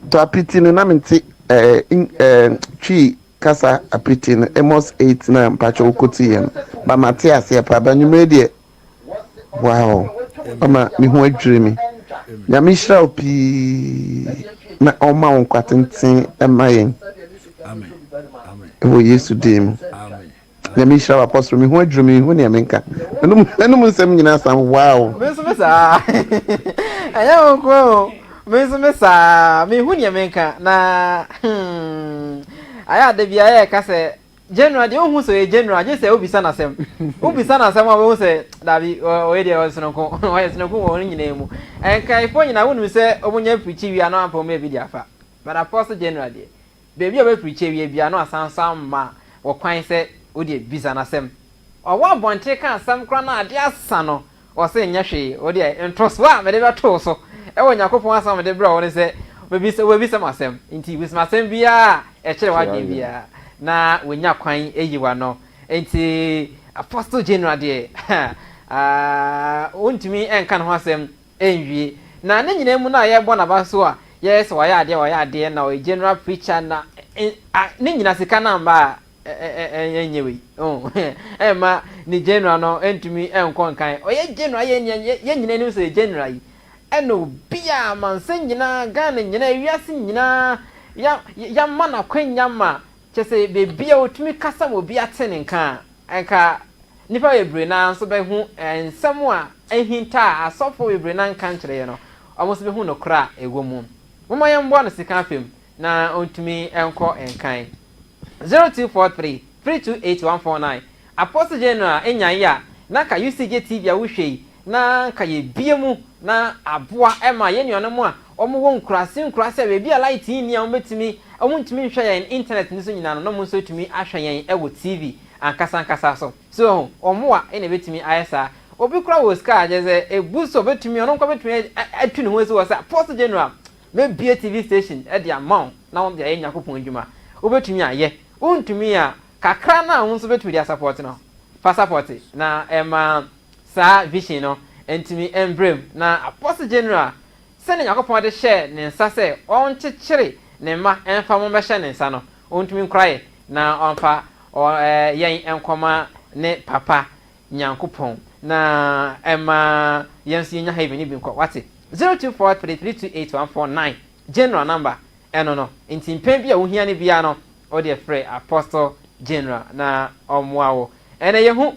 Tɔ apiti no na mente ɛɛ ɛɛ Twi kasa apiti no Amos 8 na mpakyɛ wokotiiɛ no ba mate aseɛ paa ba nwummere deɛ wow ɔma me ho adwiri me. Nyame nhyira wo pii na ɔma wo nkwa tenten ɛma yɛn ɛwɔ Yesu din mu. Nyame nhyira wo apostle me ho adwiri me hu nea menka ɛnum nsɛm nyinaa san wow. Me nso me saa ɛnyɛ wo nko o me nso me saa me hu nea menka na hmm ayɛ ada bi ayɛ ka sɛ general deɛ wohu sɛ ɔyɛ general gye sɛ wobisa n'asɛm wobisa n'asɛm a wobɛhu sɛ dabi ɔyɛ deɛ ɔyɛ sononko ɔyɛ sononko wɔ wɔn nyinaa mu nkaefoɔ nyinaa wonim sɛ wɔnya pirikyi wie a na wampɛ wɔn baabi de afa but apostle general deɛ Baabi a ɔbɛpreachi awie biara na wasan nso ama wɔ kwan sɛ wodeɛ bisa no asɛm. Ɔwɔ abɔnten ka asɛm koraa na adeɛ asa no, ɔse nyɛ hwee, wodeɛ ntosoɔ a mede bɛto wo so wɔ Nyankopɔn asɛm a mede brɛ wo ne sɛ wobɛbisa wobɛbisa me asɛm. Nti bisa me asɛm biara a ɛkyere w'adwene biara na wanya kwan ayi w'ano. Nti Apostle General deɛ, ah, wontumi nka ne ho asɛm nwie. Na ne nyinaa mu no a yɛbɔ n'aba so a yɛyɛ sɛ wayɛ adeɛ wayɛ adeɛ na ɔyɛ general preacher na ne nyina sika no amba a ɛnyɛ wei ɛmma ne general no ntumi nkɔ nkan. Ɔyɛ general yɛ yɛn nyinaa nim sɛ ɔyɛ general yi ɛna obiara amansan nyinaa Ghana nyinaa wiase nyinaa ya yama no akwanya ma kyɛ sɛ baabi a ɔtumi kasa ma obi ate ne nka a nka Nnipa bebree no ara nso bɛhu nsɛm a ahinta a asɔfo bebree no ara nka nkyerɛ yɛn no, wɔn nso bɛhu nokorɛ a ɛwɔ mu. Momma yɛmmoa no sika fam na ɔntumi nkɔ nkan. 0243 328 149 Apostle General nyaeɛ a na anka UCJ TV a wohwɛ yi na anka yɛbue mu na aboa ma yɛn nuanom a wɔwɔ nkuraase nkuraase a baabi a light nni a wɔbɛtumi wɔntumi nhwɛ yɛn internet no so nyinaa no na wɔn nso atumi ahwɛ yɛn wɔ TV ankasa ankasa so. So wahu? Wɔn mmoa na ebetumi ayɛ saa. Obi koraa wɔ sika a kyerɛ sɛ ebu so obetumi ɔno nko betumi atu ne ho asi hɔ sɛ Apostle General mebue TV station de ama wo na wode ayɛ Nyankopɔn adwuma. Wobetumi ayɛ. Wontumi a, kakra no a wo nso betumi de asapɔte no, fa sapɔte na ɛma saa vision no ntumi mbrɛ mu na Apostle General Sɛnea Nyankopɔn de hyɛɛ ne nsa sɛ ɔnkyekyere ne mma mfa wɔn mmɛhyɛ ne nsa no, ontumi nkora yɛn na ɔmfa yɛn nkɔma ne papa Nyankopɔn na ɛma yɛn nso yɛnya heaven no bi nkɔ. Wate? 0243328149 General number ɛno no. Nti mpɛn bi a wohia no biara no, wodeɛ frɛ Apostle General na ɔmmoa wo. Ɛnɛ yɛhu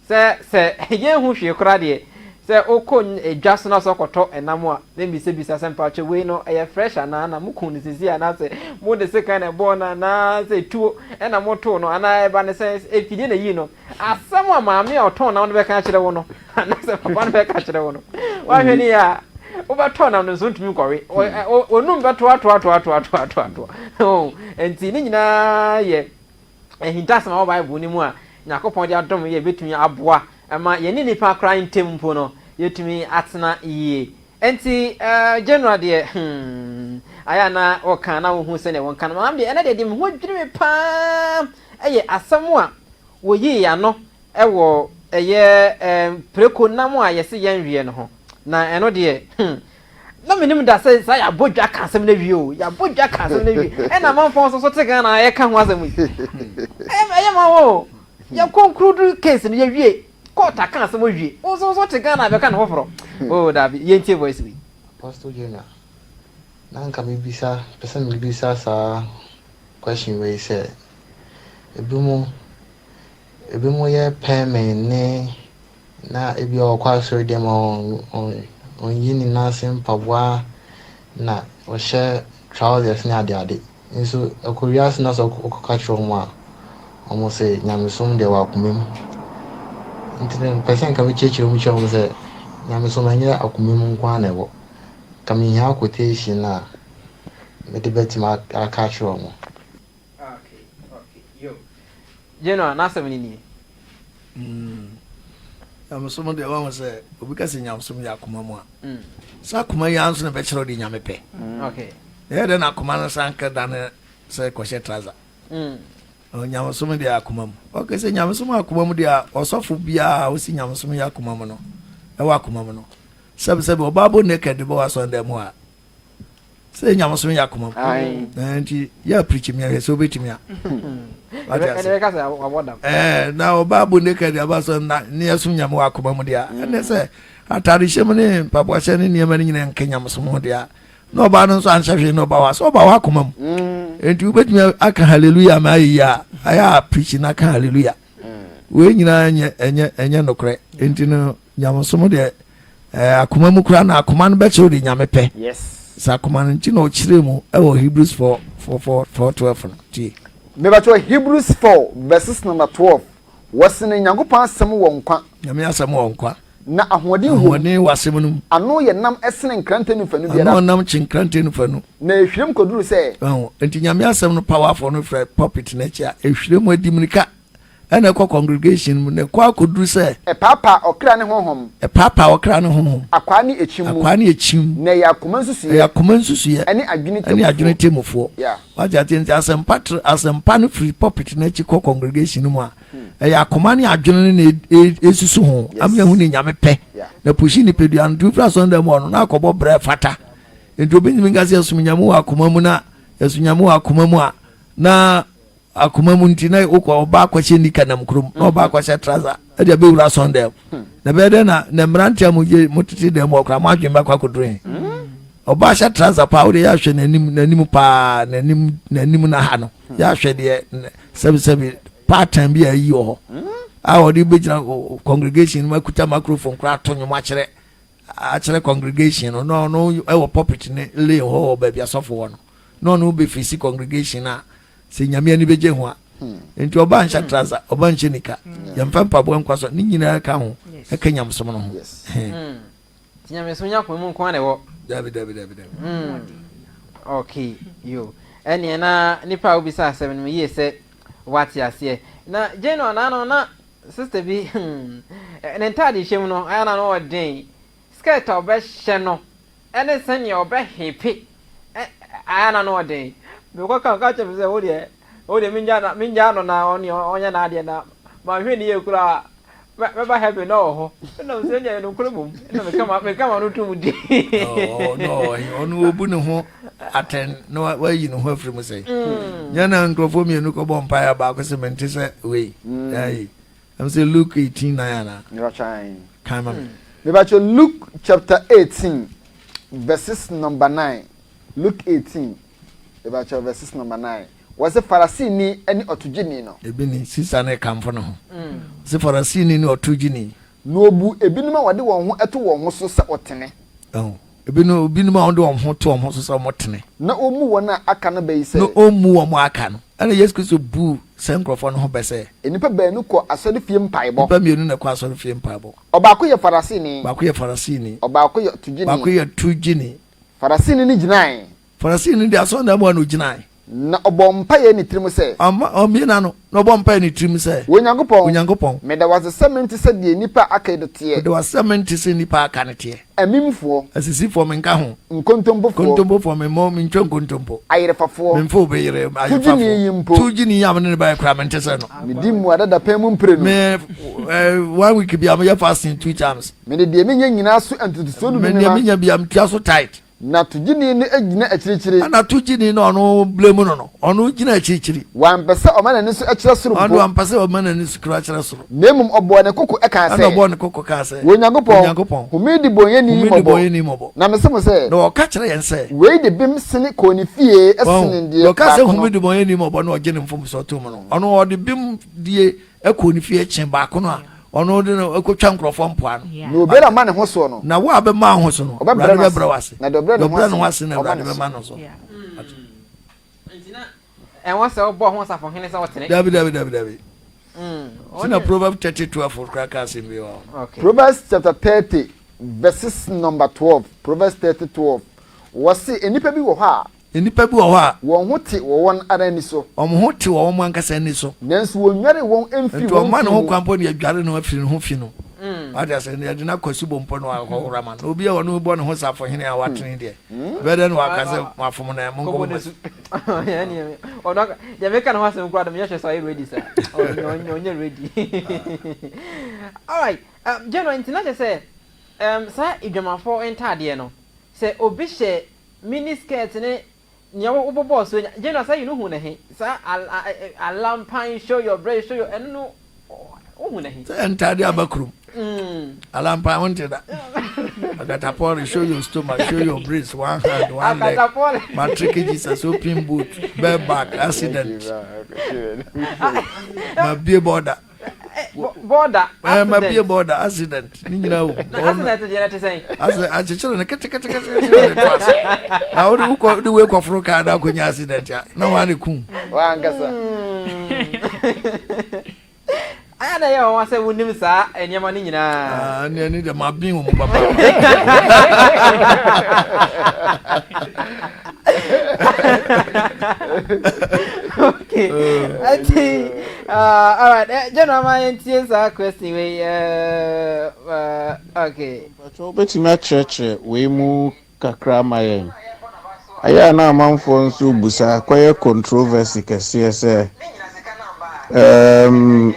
Sɛ sɛ yɛnhu hwee koraa deɛ, sɛ wokɔ dwa so na sɛ wokɔtɔ nam a, na mbisabisa sɛ mpakyɛ wei no ɛyɛ fresh anaa na moku no sisi anaa sɛ mode sekan na ɛbɔɔ no anaa sɛ tuo ɛna motoo no anaa ɛba ne sɛ efidie na ɛyii no. Asɛm a maame a ɔtɔn nam no bɛka akyerɛ wo no anaa sɛ papa no bɛka akyerɛ wo no, woahwɛ ne yɛ a wobɛtɔ nam no nso ntumi nkɔwe. Onum bɛtoatoatoatoatoatoatoa. Nti ne nyinaa yɛ ahintasɛm a ɛwɔ Bible no mu a Nyankopɔn de adom yɛ betumi aboa ma yɛne nnipa koraa ntam mpo no, yɛatumi atena yie. Enti eh, general deɛ, hmm, ayɛ a na wɔka na wohu sɛdeɛ wɔnka no. Maame deɛ, ɛnɛ deɛ deɛ me ho adwiri me paa yɛ asɛm a wɔyii ano wɔ ɛyɛ eh, preko nam a yɛse yɛnweɛ no ho. Na ɛno deɛ, hmm, Na menim da sɛ saa yɛabɔ dwa ka asɛm no awie o yɛabɔ dwa ka asɛm no awie ɛna amanfoɔ nso so te Ghana a yɛka ho asɛm yi ɛyɛ ma wo o yɛkɔ nkurudu case no yɛwie court aka asɛm awie wo nso so te Ghana bɛka no foforɔ o daabi yɛntie voice wei. Apostle General, na nka mebisa, pɛ sɛ mebisa saa question wei sɛ, ebinom, ebinom yɛ pɛɛmɛn ne Na ebia ɔkɔ asɔre dɛm a onnyi ne nan ase mpaboa na ɔhyɛ trousers ne adeade. Nso ɛkɔ wiase na sɛ ɔkɔka kyerɛ wɔn a, wɔn se nyamesom deɛ wɔ akoma mu. Nti no mepɛ sɛ nka mekyerɛkyerɛ mu kyerɛ wɔn sɛ nyamesom ɛnyɛ akoma mu nko ara na ɛwɔ. Nka mehia quotation a mede bɛtumi aka akyerɛ wɔn. Okay, okay, yo. General, n'asɛm no nie. Mm. Nyamesom deɛ wahu sɛ obi ka sɛ nyamesom yɛ akoma mu a mm. sɛ akoma yi ara nso na ɛbɛkyerɛ wo deɛ nyame pɛ. Mm. Okay. Ɛyɛ dɛ na akoma no san ka dane sɛ kɔhyɛ trouser. Mm. Nyamesom deɛ akoma mu. Okay, sɛ nyamesom akoma mu deɛ ɔsɔfo biara a ɔsi nyamesom yɛ akoma mu no ɛwɔ akoma mu no. Sɛbisɛbi ɔbaa bɔ naked bɔ w'asɔn dɛm hɔ a sɛ nyamesom yɛ akoma mu nti yɛ apirikyi mi ahwɛ sɛ wobɛtumi a na ɔbaa bɔ naked aba sɛ na ne yɛsom nyame wɔ akoma mu deɛ a ɛnɛ sɛ atade hyɛ mu ne mpaboa hyɛ ne nneɛma no nyina nka nyamesom ho deɛ a na ɔbaa no nso anhyɛ hwee na ɔba hɔ a sɛ ɔba hɔ akoma mu nti wobɛtumi aka hallelujah ma ayɛ yie a ayɛ a preach na aka hallelujah wei nyinaa nyɛ ɛnyɛ ɛnyɛ nokorɛ nti no Nyamesom deɛ ɛɛ akoma mu koraa na akoma no bɛkyerɛ de nyame pɛ. Yes. Sɛ akoma no nti na ɔkyerɛ mu ɛwɔ Hebrews 4 4 4 4 12 no tie. Mebatwɛ Hebrews 4 verses number 12 wɔsene Nyankopɔn asɛm wɔ nkwa. Nyame asɛm wɔ nkwa. Na ahoɔden wom. Ahoɔden wɔ asɛm no mu. Ano yɛ nam sene nkrantɛ nufanu biara. Ano nam kye nkrantɛ nufanu. Na ehwirem kɔduru sɛ. Ɛho nti Nyame asɛm no powerful no frɛ pulpit no akyi a ehwirem adi mirika. Ɛna ɛkɔ congregation mu, na ɛkɔ akɔduru sɛ. Ɛpaapaa ɔkra ne honhom. Ɛpaapaa ɔkra ne honhom. Akwaa ne ekyim mu. Akwaa ne ekyim. Na ɛyɛ akoma nsusuiɛ. Ɛyɛ akoma nsusuiɛ. Ɛne adwene temmufoɔ. Ɛne adwene temmufoɔ. Yeah. Wate aseɛ? Nti asɛmpa tre, asɛmpa no firi pulpit no akyi kɔ congregation no mu a, ɛyɛ akoma ne adwene no na esusu ho. Yes. Ama yɛahu nea Nyame pɛ. Yeah. Na pushi nipadua no, nti wofiri asɔredan mu hɔ no, na akɔbɔ brɛ fata. Nti obi ntumi nka sɛ yɛsom Nyame wɔ akoma mu na yɛsom Nyame wɔ akoma mu a, na Akoma mu nti na wokɔ ɔbaa akɔhyɛ nika nam kurom na ɔbaa akɔhyɛ trasa ɛde abɛwura asɔn dɛm na bɛyɛ dɛ na na mmeranteɛ a mogye motete dɛm wɔ koraa mo adwene bɛkɔ akɔduru he ɔbaa hyɛ trasa paa wode yɛ ahwɛ n'anim n'anim paa n'anim n'anim na ha no yɛ ahwɛ deɛ sɛbisɛbi pattern bi a ayi wɔ hɔ a ɔde bɛgyina congregation mu akuta microphone koraa ato nnwom akyerɛ akyerɛ congregation no na ɔno ɛwɔ pulpit ne lane hɔ wɔ baabi asɔfo wɔ no na ɔno bɛfisi congregation a sɛ nyame ani bɛgye ho a nti ɔba nhyɛ trasa ɔba nhyɛ nika yɛmfa mpaboa nkwa so ne nyinaa ka ho ɛka nyamesom no ho nti nyamesom nya kwan mu nko na ɛwɔ dabi dabi dabi dabi hmm. okay yo ɛneɛ na nipa a wobisa asɛm no yie sɛ wate aseɛ na jane ɔna no na sister bi hmm, ne ntaade hyɛ mu no ayɛ na no ɔden skirt a ɔbɛhyɛ no Ɛne sɛnea ɔbɛhepe ɛ ayɛ na no ɔden. Mekɔ ka ɔka kyerɛ me sɛ wo deɛ wo deɛ mengyaa no mengyaa no na ɔne ɔnyɛ n'adeɛ na manhwɛ ne yie koraa mɛ mɛba heaven na ɔwɔ hɔ. Ɛna ɔsɛ ɛnneɛ ɛyɛ nokorɛ mmom. Ɛna meka ma meka ma no tom di. Ɔno ɔno obu ne ho atɛn na wayi ne ho afiri mu sɛ. Nyɛ na nkurɔfoɔ mmienu kɔbɔ mpaeɛ baako sɛ mente sɛ wei. Ɛyi. Ɛm sɛ Luke 18 9 anaa? Mebatwa Kan ma me. Mebatwa Luke chapter 18 verses number 9. Luke 18 mebatwa verses number 9. Wɔse Farisini ne ɔtogyeni no. Ebi ni, sista no rekamfo ne ho. Ɔse Farisini ne ɔtogyeni. Na obu ebinom a wɔde wɔn ho to wɔn ho so sɛ wɔtene. Ɛho. Ebinom, ebinom a wɔde wɔn ho to wɔn ho so sɛ wɔtene. Na ommu wɔn a aka no bɛ yi sɛ. Na ommu wɔn a aka no. Ɛnna Yesu Kristo buu saa nkurɔfoɔ no ho bɛ sɛ. Nnipa baanu kɔ asɔrefie mpaebɔ. Nnipa mmienu na ɛkɔ asɔrefie mpaebɔ. Ɔbaako yɛ Farisini. Baako yɛ Farisini. Ɔbaako yɛ togyeni. Baako yɛ togyeni. Farisini no gyinae. Farisini no deɛ asɔredan mu hɔ na ogyinae. Na ɔbɔɔ mpaeɛ ne tirim sɛ. Ɔma, ɔmmue n'ano, na ɔbɔɔ mpaeɛ ne tirim sɛ. Onyankopɔn. Onyankopɔn. Meda wo ase sɛ mente sɛ deɛ nnipa a aka yi teɛ. Meda wo ase sɛ mente sɛ nnipa a aka no teɛ. Amimfoɔ. Asisifoɔ, menka ho. Nkontompofoɔ. Nkontompofoɔ, memmɔ, mentwa nkontompo. Ayerefafoɔ. Memfa obi yere, ayerefafoɔ. Togyeni yi mpo. Togyeni yi a me ne no baeɛ koraa, mente sɛ no. Medi mmuada dapɛn mu mprenu. Me, eh, one week biara meyɛ fasting two times. Mede deɛ menya nyinaa so ntotosoɔ dudu Me, mema. deɛ menya biara, metua so tithe. Na togyeni no gyina akyirikyiri. Ɛna togyeni no a ɔno blame no no, ɔno gyina akyirikyiri. Wampɛ sɛ ɔma n'ani so kyerɛ soro mpo. Ɔno wampɛ sɛ ɔma n'ani so kura kyerɛ soro. Na mmom ɔbɔɔ ne koko kaa sɛ. Ɛna ɔbɔɔ ne koko kaa sɛ. Onyankopɔn, Onyankopɔn, hu me debɔneyɛni yi hu me mmɔbɔ. debɔneyɛni mmɔbɔ. Na mise mo sɛ. Na ɔka kyerɛ yɛn sɛ. Wei de bem sene kɔɔ ne fie sene deɛ Deɛ ɔka sɛ baako hu no. me debɔneyɛni mmɔbɔ na ɔgye ne mfomsoɔ tom no, ɔno ɔde bem die kɔɔ ne fie kyen baako no a ɔno de no kɔtwa nkurɔfoɔ mpoano. Na obiara a ɔma ne ho soɔ no. Na wo a bɛma wo ho so no, Ɔbɛbrɛ Awurade no ase, bɛbrɛ wo ase. na deɛ ɔbrɛ ne Deɛ ho ɔbrɛ ase ne ho ase no, no, ɔma Awurade ne so. bɛma no so. Nti na ɛwɔ sɛ wobɔ ho safohene sɛ wotene. Dabi, dabi, dabi, dabi. Nti na Proverbs 30, 12 koraa ka asɛm bi wɔ hɔ. Okay. Proverbs chapter 30 verses number 12. Proverbs 30, 12. Wɔse nnipa bi wɔ hɔ a. Nnipa bi wɔ hɔ a. Wɔn ho te wɔ wɔn ara ani so. Wɔn ho te wɔ wɔn ankasa ani so. Nanso wɔnnware wɔn mfiri wɔn fi mu. Nti wɔmma ne ho kwan mpo na yɛadware no afiri ne ho fi no. Wate ase? Na yɛde no akɔ asubɔ mpo na wakɔhoro ama no. Na obi a ɔno bɔ ne ho safohene a watene deɛ, ɛbɛyɛ dɛn na waka sɛ moafom no ɛ, monkɔbɔ mo asu. Deɛ meka ne ho asɛm koraa de meyɛ hwɛ sɛ ɔyɛ ready saa. Ɔnyɛ ready. Alright, General, nti na kyerɛ sɛ. Um, saa adwamafo ntaadeɛ no, sɛ obi hyɛ mini skirt ne nea wobobɔɔ so nya, General, saa yi no hu ne he? Saa alampan, show your breast, show your, ɛno no, wohu ne he? Sɛ ntaade aba kurom. Alampan wonte da. Akatapɔre, show your stomach, show your breast, one hand, one leg. Matric Jesus, open boot, bare back, accident. Ma bie border. Border accident. Ma bie border accident. Ni nyina wo. Na accident deɛ na te sɛn? Accident akyekyere no kete kete kete kete de to ase. Na wo de wokɔ de wei kɔforo kaa na akɔnya accident a na wɔn ane kum. Wɔn ankasa. Ayɛ na ɛyɛ wɔn sɛ wonim saa nneɛma no nyinaa. Ah, ne ɛne deɛ maben wɔn papa. Okay. Ati, all right. Eh, General, ma yɛntie saa question wei. Okay. Mpakyɛ wobɛtumi akyerɛkyerɛ wei mu kakra ama yɛn? Ɛyɛ a na amanfoɔ nso bisa, akɔyɛ controversy kɛseɛ sɛ, um,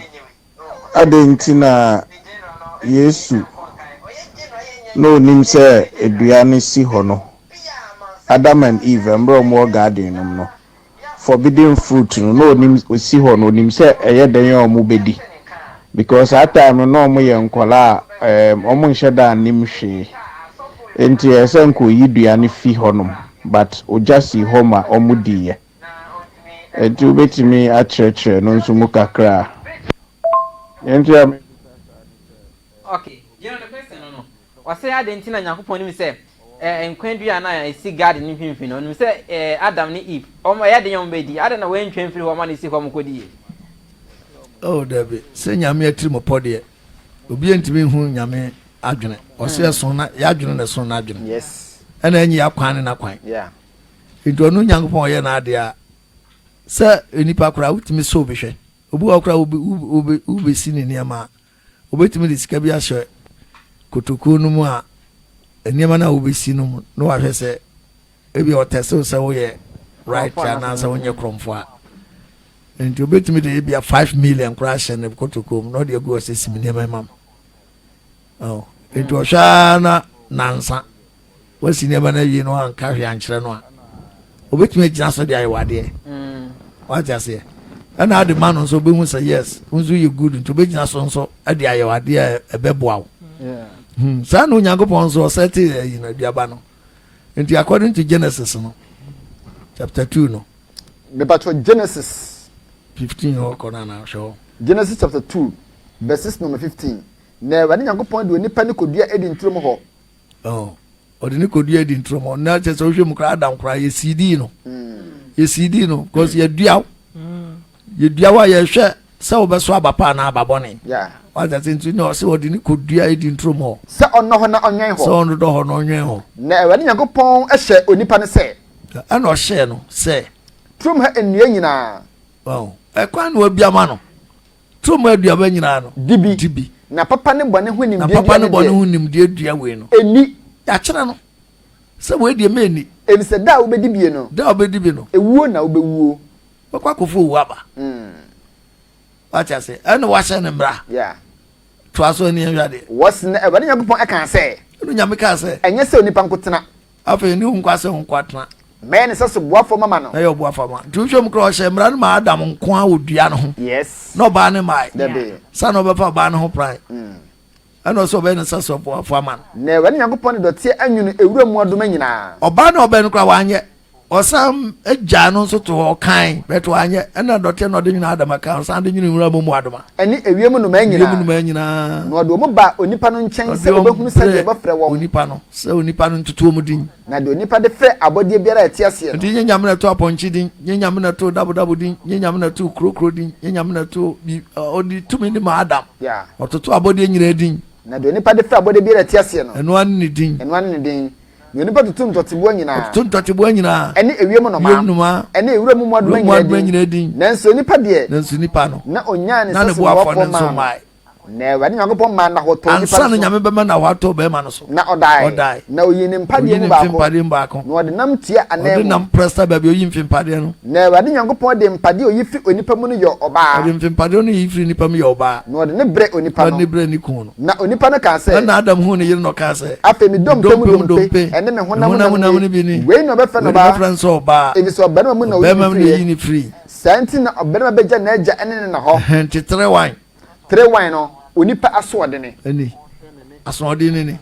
adɛn nti na Yesu na onim sɛ dua no si hɔ no, Adam and Eve, mmerɛ wɔn wɔ garden no mu no, forbidden fruit no na onim osi hɔ no onim sɛ ɛyɛ dɛn a wɔn bɛdi because saa time no na wɔn yɛ nkwadaa a ɛɛm wɔn nhyɛ da nnim hwee nti ɛyɛ sɛ nka oyi dua no fi hɔnom but ogya sii hɔ ma wɔn diiɛ nti wobɛtumi akyerɛkyerɛ no nso mu kakra a nti a mebisa saa ne sɛ. Okay, gyina no question no no. Ɔsɛ adɛn nti na Nyankopɔn nim sɛ eh, nkwa dua no a ɛsi garden no mfimfini no, ɔnim sɛ eh, Adam ne Eve, wɔn ɛyɛ den a wɔbɛdi, adɛn na wɔantwa mfiri hɔ ma no si hɔ wɔkɔdiiɛ? Oh, dabi, sɛ Nyame atirimpɔ deɛ, obi ntumi nhu Nyame adwene. Ɔsɛ ɛso na yɛadwene na ɛso n'adwene. Yes. Ɛna ɛnyi akwan ne n'akwan. Yeah. Nti ɔno Nyankopɔn ɔyɛ n'adeɛ a, sɛ nipa koraa wotumi sɛ obi hwɛ. Obi wɔ hɔ koraa wobɛsi ne nneɛma a, Wobɛtumi de sika bi ahyɛ kotokuo no mu a nneɛma no a wobɛsi no mu na wahwɛ sɛ ebi ɔtɛsew sɛ woyɛ right anaasɛ wonyɛ korɔmfo a. Nti obɛtumi de ebia 5 million koraa ahyɛ ne kotokuo mu na ɔde agu hɔ sɛ si me nneɛma ma m. Nti ɔhwɛ ara na nansa Wasi nneɛma no awie na wanka hwee ankyerɛ no a, obetumi agyina so de ayɛ wadeɛ. Mm. Wate aseɛ? Ɛna ade ma no nso obehu sɛ yes, wo nso yɛ good nti obegyina so nso de ayɛ wadeɛ a ɛbɛboa wo. Hmm. Saa na Onyankopɔn nso ɔsɛte ayi no aduaba no. Nti according to Genesis no, chapter 2 no. Mepatwɔ Genesis. 15 hɔ kɔ no anaa hwɛ hɔ. Genesis chapter 2 verses number 15. Na Awurade Nyankopɔn de onipa no kɔdua Eden turom hɔ. Oh, ɔde ne kɔdua adi ntorɔmɔ na kyerɛ sɛ wohwɛ mu koraa adam koraa yɛsiidii no yɛsiidii no because yɛdua wo yɛdua wo a yɛhwɛ sɛ wobɛso aba pa anaa aba bɔne wata sɛ nti na ɔsɛ ɔde ne kɔdua adi ntorɔmɔ sɛ ɔnnɔ hɔ na ɔnwɛn hɔ sɛ ɔnnodɔ hɔ na ɔnwɛn hɔ na Awurade Nyankopɔn hyɛ onipa no sɛ ɛna ɔhyɛɛ no sɛ turom ha nnua nyinaa ɛkwan na wabia ma no Turo mu aduaba nyinaa no. Di bi. Di bi. Na papa ne bɔne ho nimdeɛ Na dua papa ne no bɔne deɛ. ho nimdeɛ dua wei no. Nni. Yɛakyerɛ no sɛ wei deɛ mɛnni. Efisɛ da a wobɛdi bie no. Da a wobɛdi bi no. Ewuo na wobɛwuo. Wobɛkɔ akɔfa owu aba. Wate aseɛ? Ɛna wahyɛ ne mmara. Yeah. Toa so ɛne yɛnhwɛ adeɛ. Wɔse na Awurade Nyankopɔn kaa sɛ. Ɛna Onyame kaa sɛ. Ɛnyɛ sɛ onipa nko tena. Afei ne wo nkwa sɛ wo nkoa tena. Mɛyɛ ne sɛso boafoɔ mama no. Mɛyɛ ɔboafoɔ ama no. Nti wohwɛ mu koraa ɔhyɛ mmara no maa Adam nko ara wɔ dua no ho. Yes. Na ɔbaa no mmae. Dabi. Sa na ɔbɛfa ɔbaa no ho pran. Ɛna ɔsɛ ɔbɛyɛ ne sɛso boafoɔ ama no. Na Awurade Nyankopɔn de dɔteɛ anwunu ewura mmoadoma nyinaa. Ɔbaa no a ɔbɛn no koraa wanyɛ. Ɔsan gyaa no nso to hɔ, ɔkae, but wanyɛ. Ɛna dɔteɛ na ɔde nwene Adam aka, ɔsan de nwene nwura mu mmoadoma. Ɛne ewiem nnomaa nyinaa. Ewiem nnomaa nyinaa. Na ɔde wɔn baa onipa no nkyɛn sɛ ɔbɛhunu sɛdeɛ ɔbɛfrɛ wɔn. Onipa no, sɛ onipa no ntoto wɔn din. Na deɛ onipa de frɛ abɔdeɛ biara a ɛte aseɛ no. Enti nyɛ Nyame na ɛtoo apɔnkye din, nyɛ Nyame na ɛtoo dabodabo din, nyɛ Nyame na ɛtoo kurokuro din, nyɛ Nyame na ɛtoo bi, ɔde tumi no maa Adam. Ɔtotoo abɔdeɛ nyinaa din. Na deɛ onipa de frɛ abɔdeɛ biara a ɛte aseɛ no. Ɛno ara ne ne din. Ɛno ara ne ne din. Na onipa toto ntɔteboa nyinaa. Ɔtoto ntɔteboa nyinaa. Ɛne ewiem nnomaa. Ewiem nnomaa. Ɛne ewura mu mmoadoma nyinaa din. Nanso onipa deɛ. Nanso nipa no. Na onyaa ne sɛso boafoɔ maa no. Na Awurade Nyankopɔn maa nnahɔ tɔɔ onipa Ansa no na so. Nyame bɛma nnahɔ atɔ ɔbarima no so. Na ɔdae. Ɔdae. Na oyii ne mpadeɛ Oyii mu ne baako. mfempadeɛ mu baako. Na ɔde nam tua Ɔde ananmu. nam prɛsta baabi a oyi mfempadeɛ no. Na Awurade Nyankopɔn de mpadeɛ a oyi firi onipa mu no yɔɔ ɔbaa. Ɔde mfempadeɛ no yi firi nipa mu yɛɛ ɔbaa. Na ɔde no brɛɛ onipa Na ɔde no. no brɛɛ ne kunu no. Na onipa no kaa sɛ. Ɛnna Adam huu ne yere na ɔkaa sɛ. Afei me dompe Me mu dompe mu dompe dompe, ne me me honam honam mu nam nam nie. no bi ni. Wei na wɔbɛfrɛ no Wei na ɔbaa. wɔbɛfrɛ no sɛ ɔbaa. Efisɛ ɔbarima mu na woyii Ɔbarima no mu na firiiɛ. yɛyii no firii. Saa nti na ɔbarima bɛgya n'agya ne ne na hɔ. Ɛhɛn, nti tere wan. Tere wan no, onipa asoɔdene. Ɛni, asoɔden ni.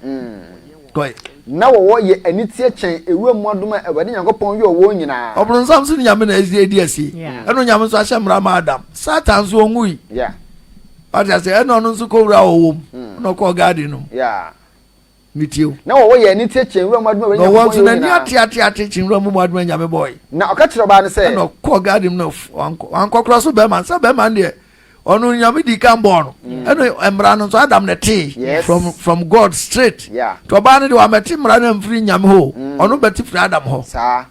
Kɔe. Na wɔwɔ yɛ aniteɛ kyɛn ewuram mmoadoma a Awurade Nyankopɔn yɔɔ wɔn nyinaa. Ɔbronsam nso ne Nyame na adi asie. Ɛna Onyame nso ahyɛ mmara ama Adam. Satan nso ɔnwui. Wate ase? Ɛna ɔno nso kɔwura ɔwɔ mu. Ɛna ɔkɔɔ garden no mu. Metie o. Na wɔwɔ yɛ aniteɛ kyɛn nwura mu adoma Na ɔwɔ nso n'ani ateateate kyen nwura mu adoma Nyame bɔe. Na ɔka kyerɛ ɔbaa no sɛ. Ɛna ɔkɔɔ garden mu na wankɔ wankɔ koraa so bɛrima sɛ bɛrima no deɛ ɔno Nyame di kan bɔɔ no. Ɛna mmara no nso Adam na ɛtee from from God straight. Nti ɔbaa no deɛ wamɛte mmara no amfiri Nyame hɔ o. Ɔno bɛte firi Adam hɔ. Saa.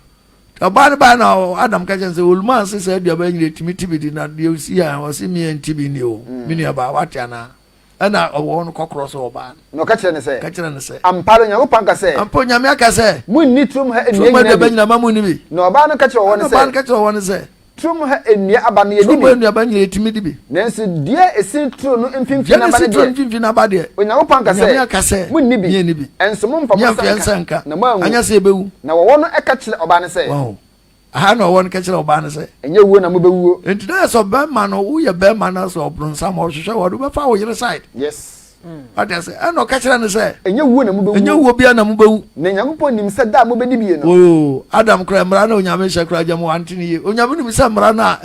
Nti ɔbaa no bae na Adam ka kyerɛ no sɛ olumaa se saa aduaba yi nyina ɛtumi te bi di na deɛ ɔsi a ɔse meɛ nte bi nni o. Me nuabaa wate anaa? Ɛnna ɔwɔ no kɔkorɔ so ɔbaa no. Na ɔka kyerɛɛ no sɛ. Ka kyerɛɛ no sɛ. Ampa ara Onyankopɔn aka sɛ. Ampa Onyame aka sɛ. Monnni turom ha nnua Turom ha nyinaa aduaba bi. nyinaa mma monni bi. Na ɔbaa no ka kyerɛɛ ɔwɔ no Ɛnna sɛ. ɔbaa no ka kyerɛɛ ɔwɔ no sɛ. Turom ha nnua aba no, yɛdi bi. Turom ha nnuaba nyinaa yɛtumi di bi. Nanso dua a ɛsi turo no mfimfini Dua no aba no ɛsi turo deɛ. no mfimfini aba deɛ. Onyankopɔn aka sɛ. Onyame aka sɛ. Monni bi. Monni bi. Nso mommfa mo Mommfa nsa nka. nka, na moanwu. Anyɛ sɛ yɛbɛwu. Na ɔwɔ no ka kyerɛɛ ɔbaa no sɛ. Wahu? Aha na ɔwɔ no ka kyerɛɛ ɔbaa no sɛ. Ɛnyɛ wuo na mobɛwuo. Enti na yɛ sɛ ɔbɛrima no, woyɛ bɛrima na sɛ ɔbronsam ɔhwehwɛ wɔ de wobɛfa wo yere side. Yes. Wate ase? Ɛna ɔka kyerɛ no sɛ. Ɛnyɛ wuo na mobɛwuo. Ɛnyɛ wuo biara na mobɛwu. Na Nyankopɔn nim sɛ da a mobɛdi bie no. Oo, Adam koraa mmara na Onyame hyɛ koraa gya mu wante no yie. Onyame nim sɛ mmara no a,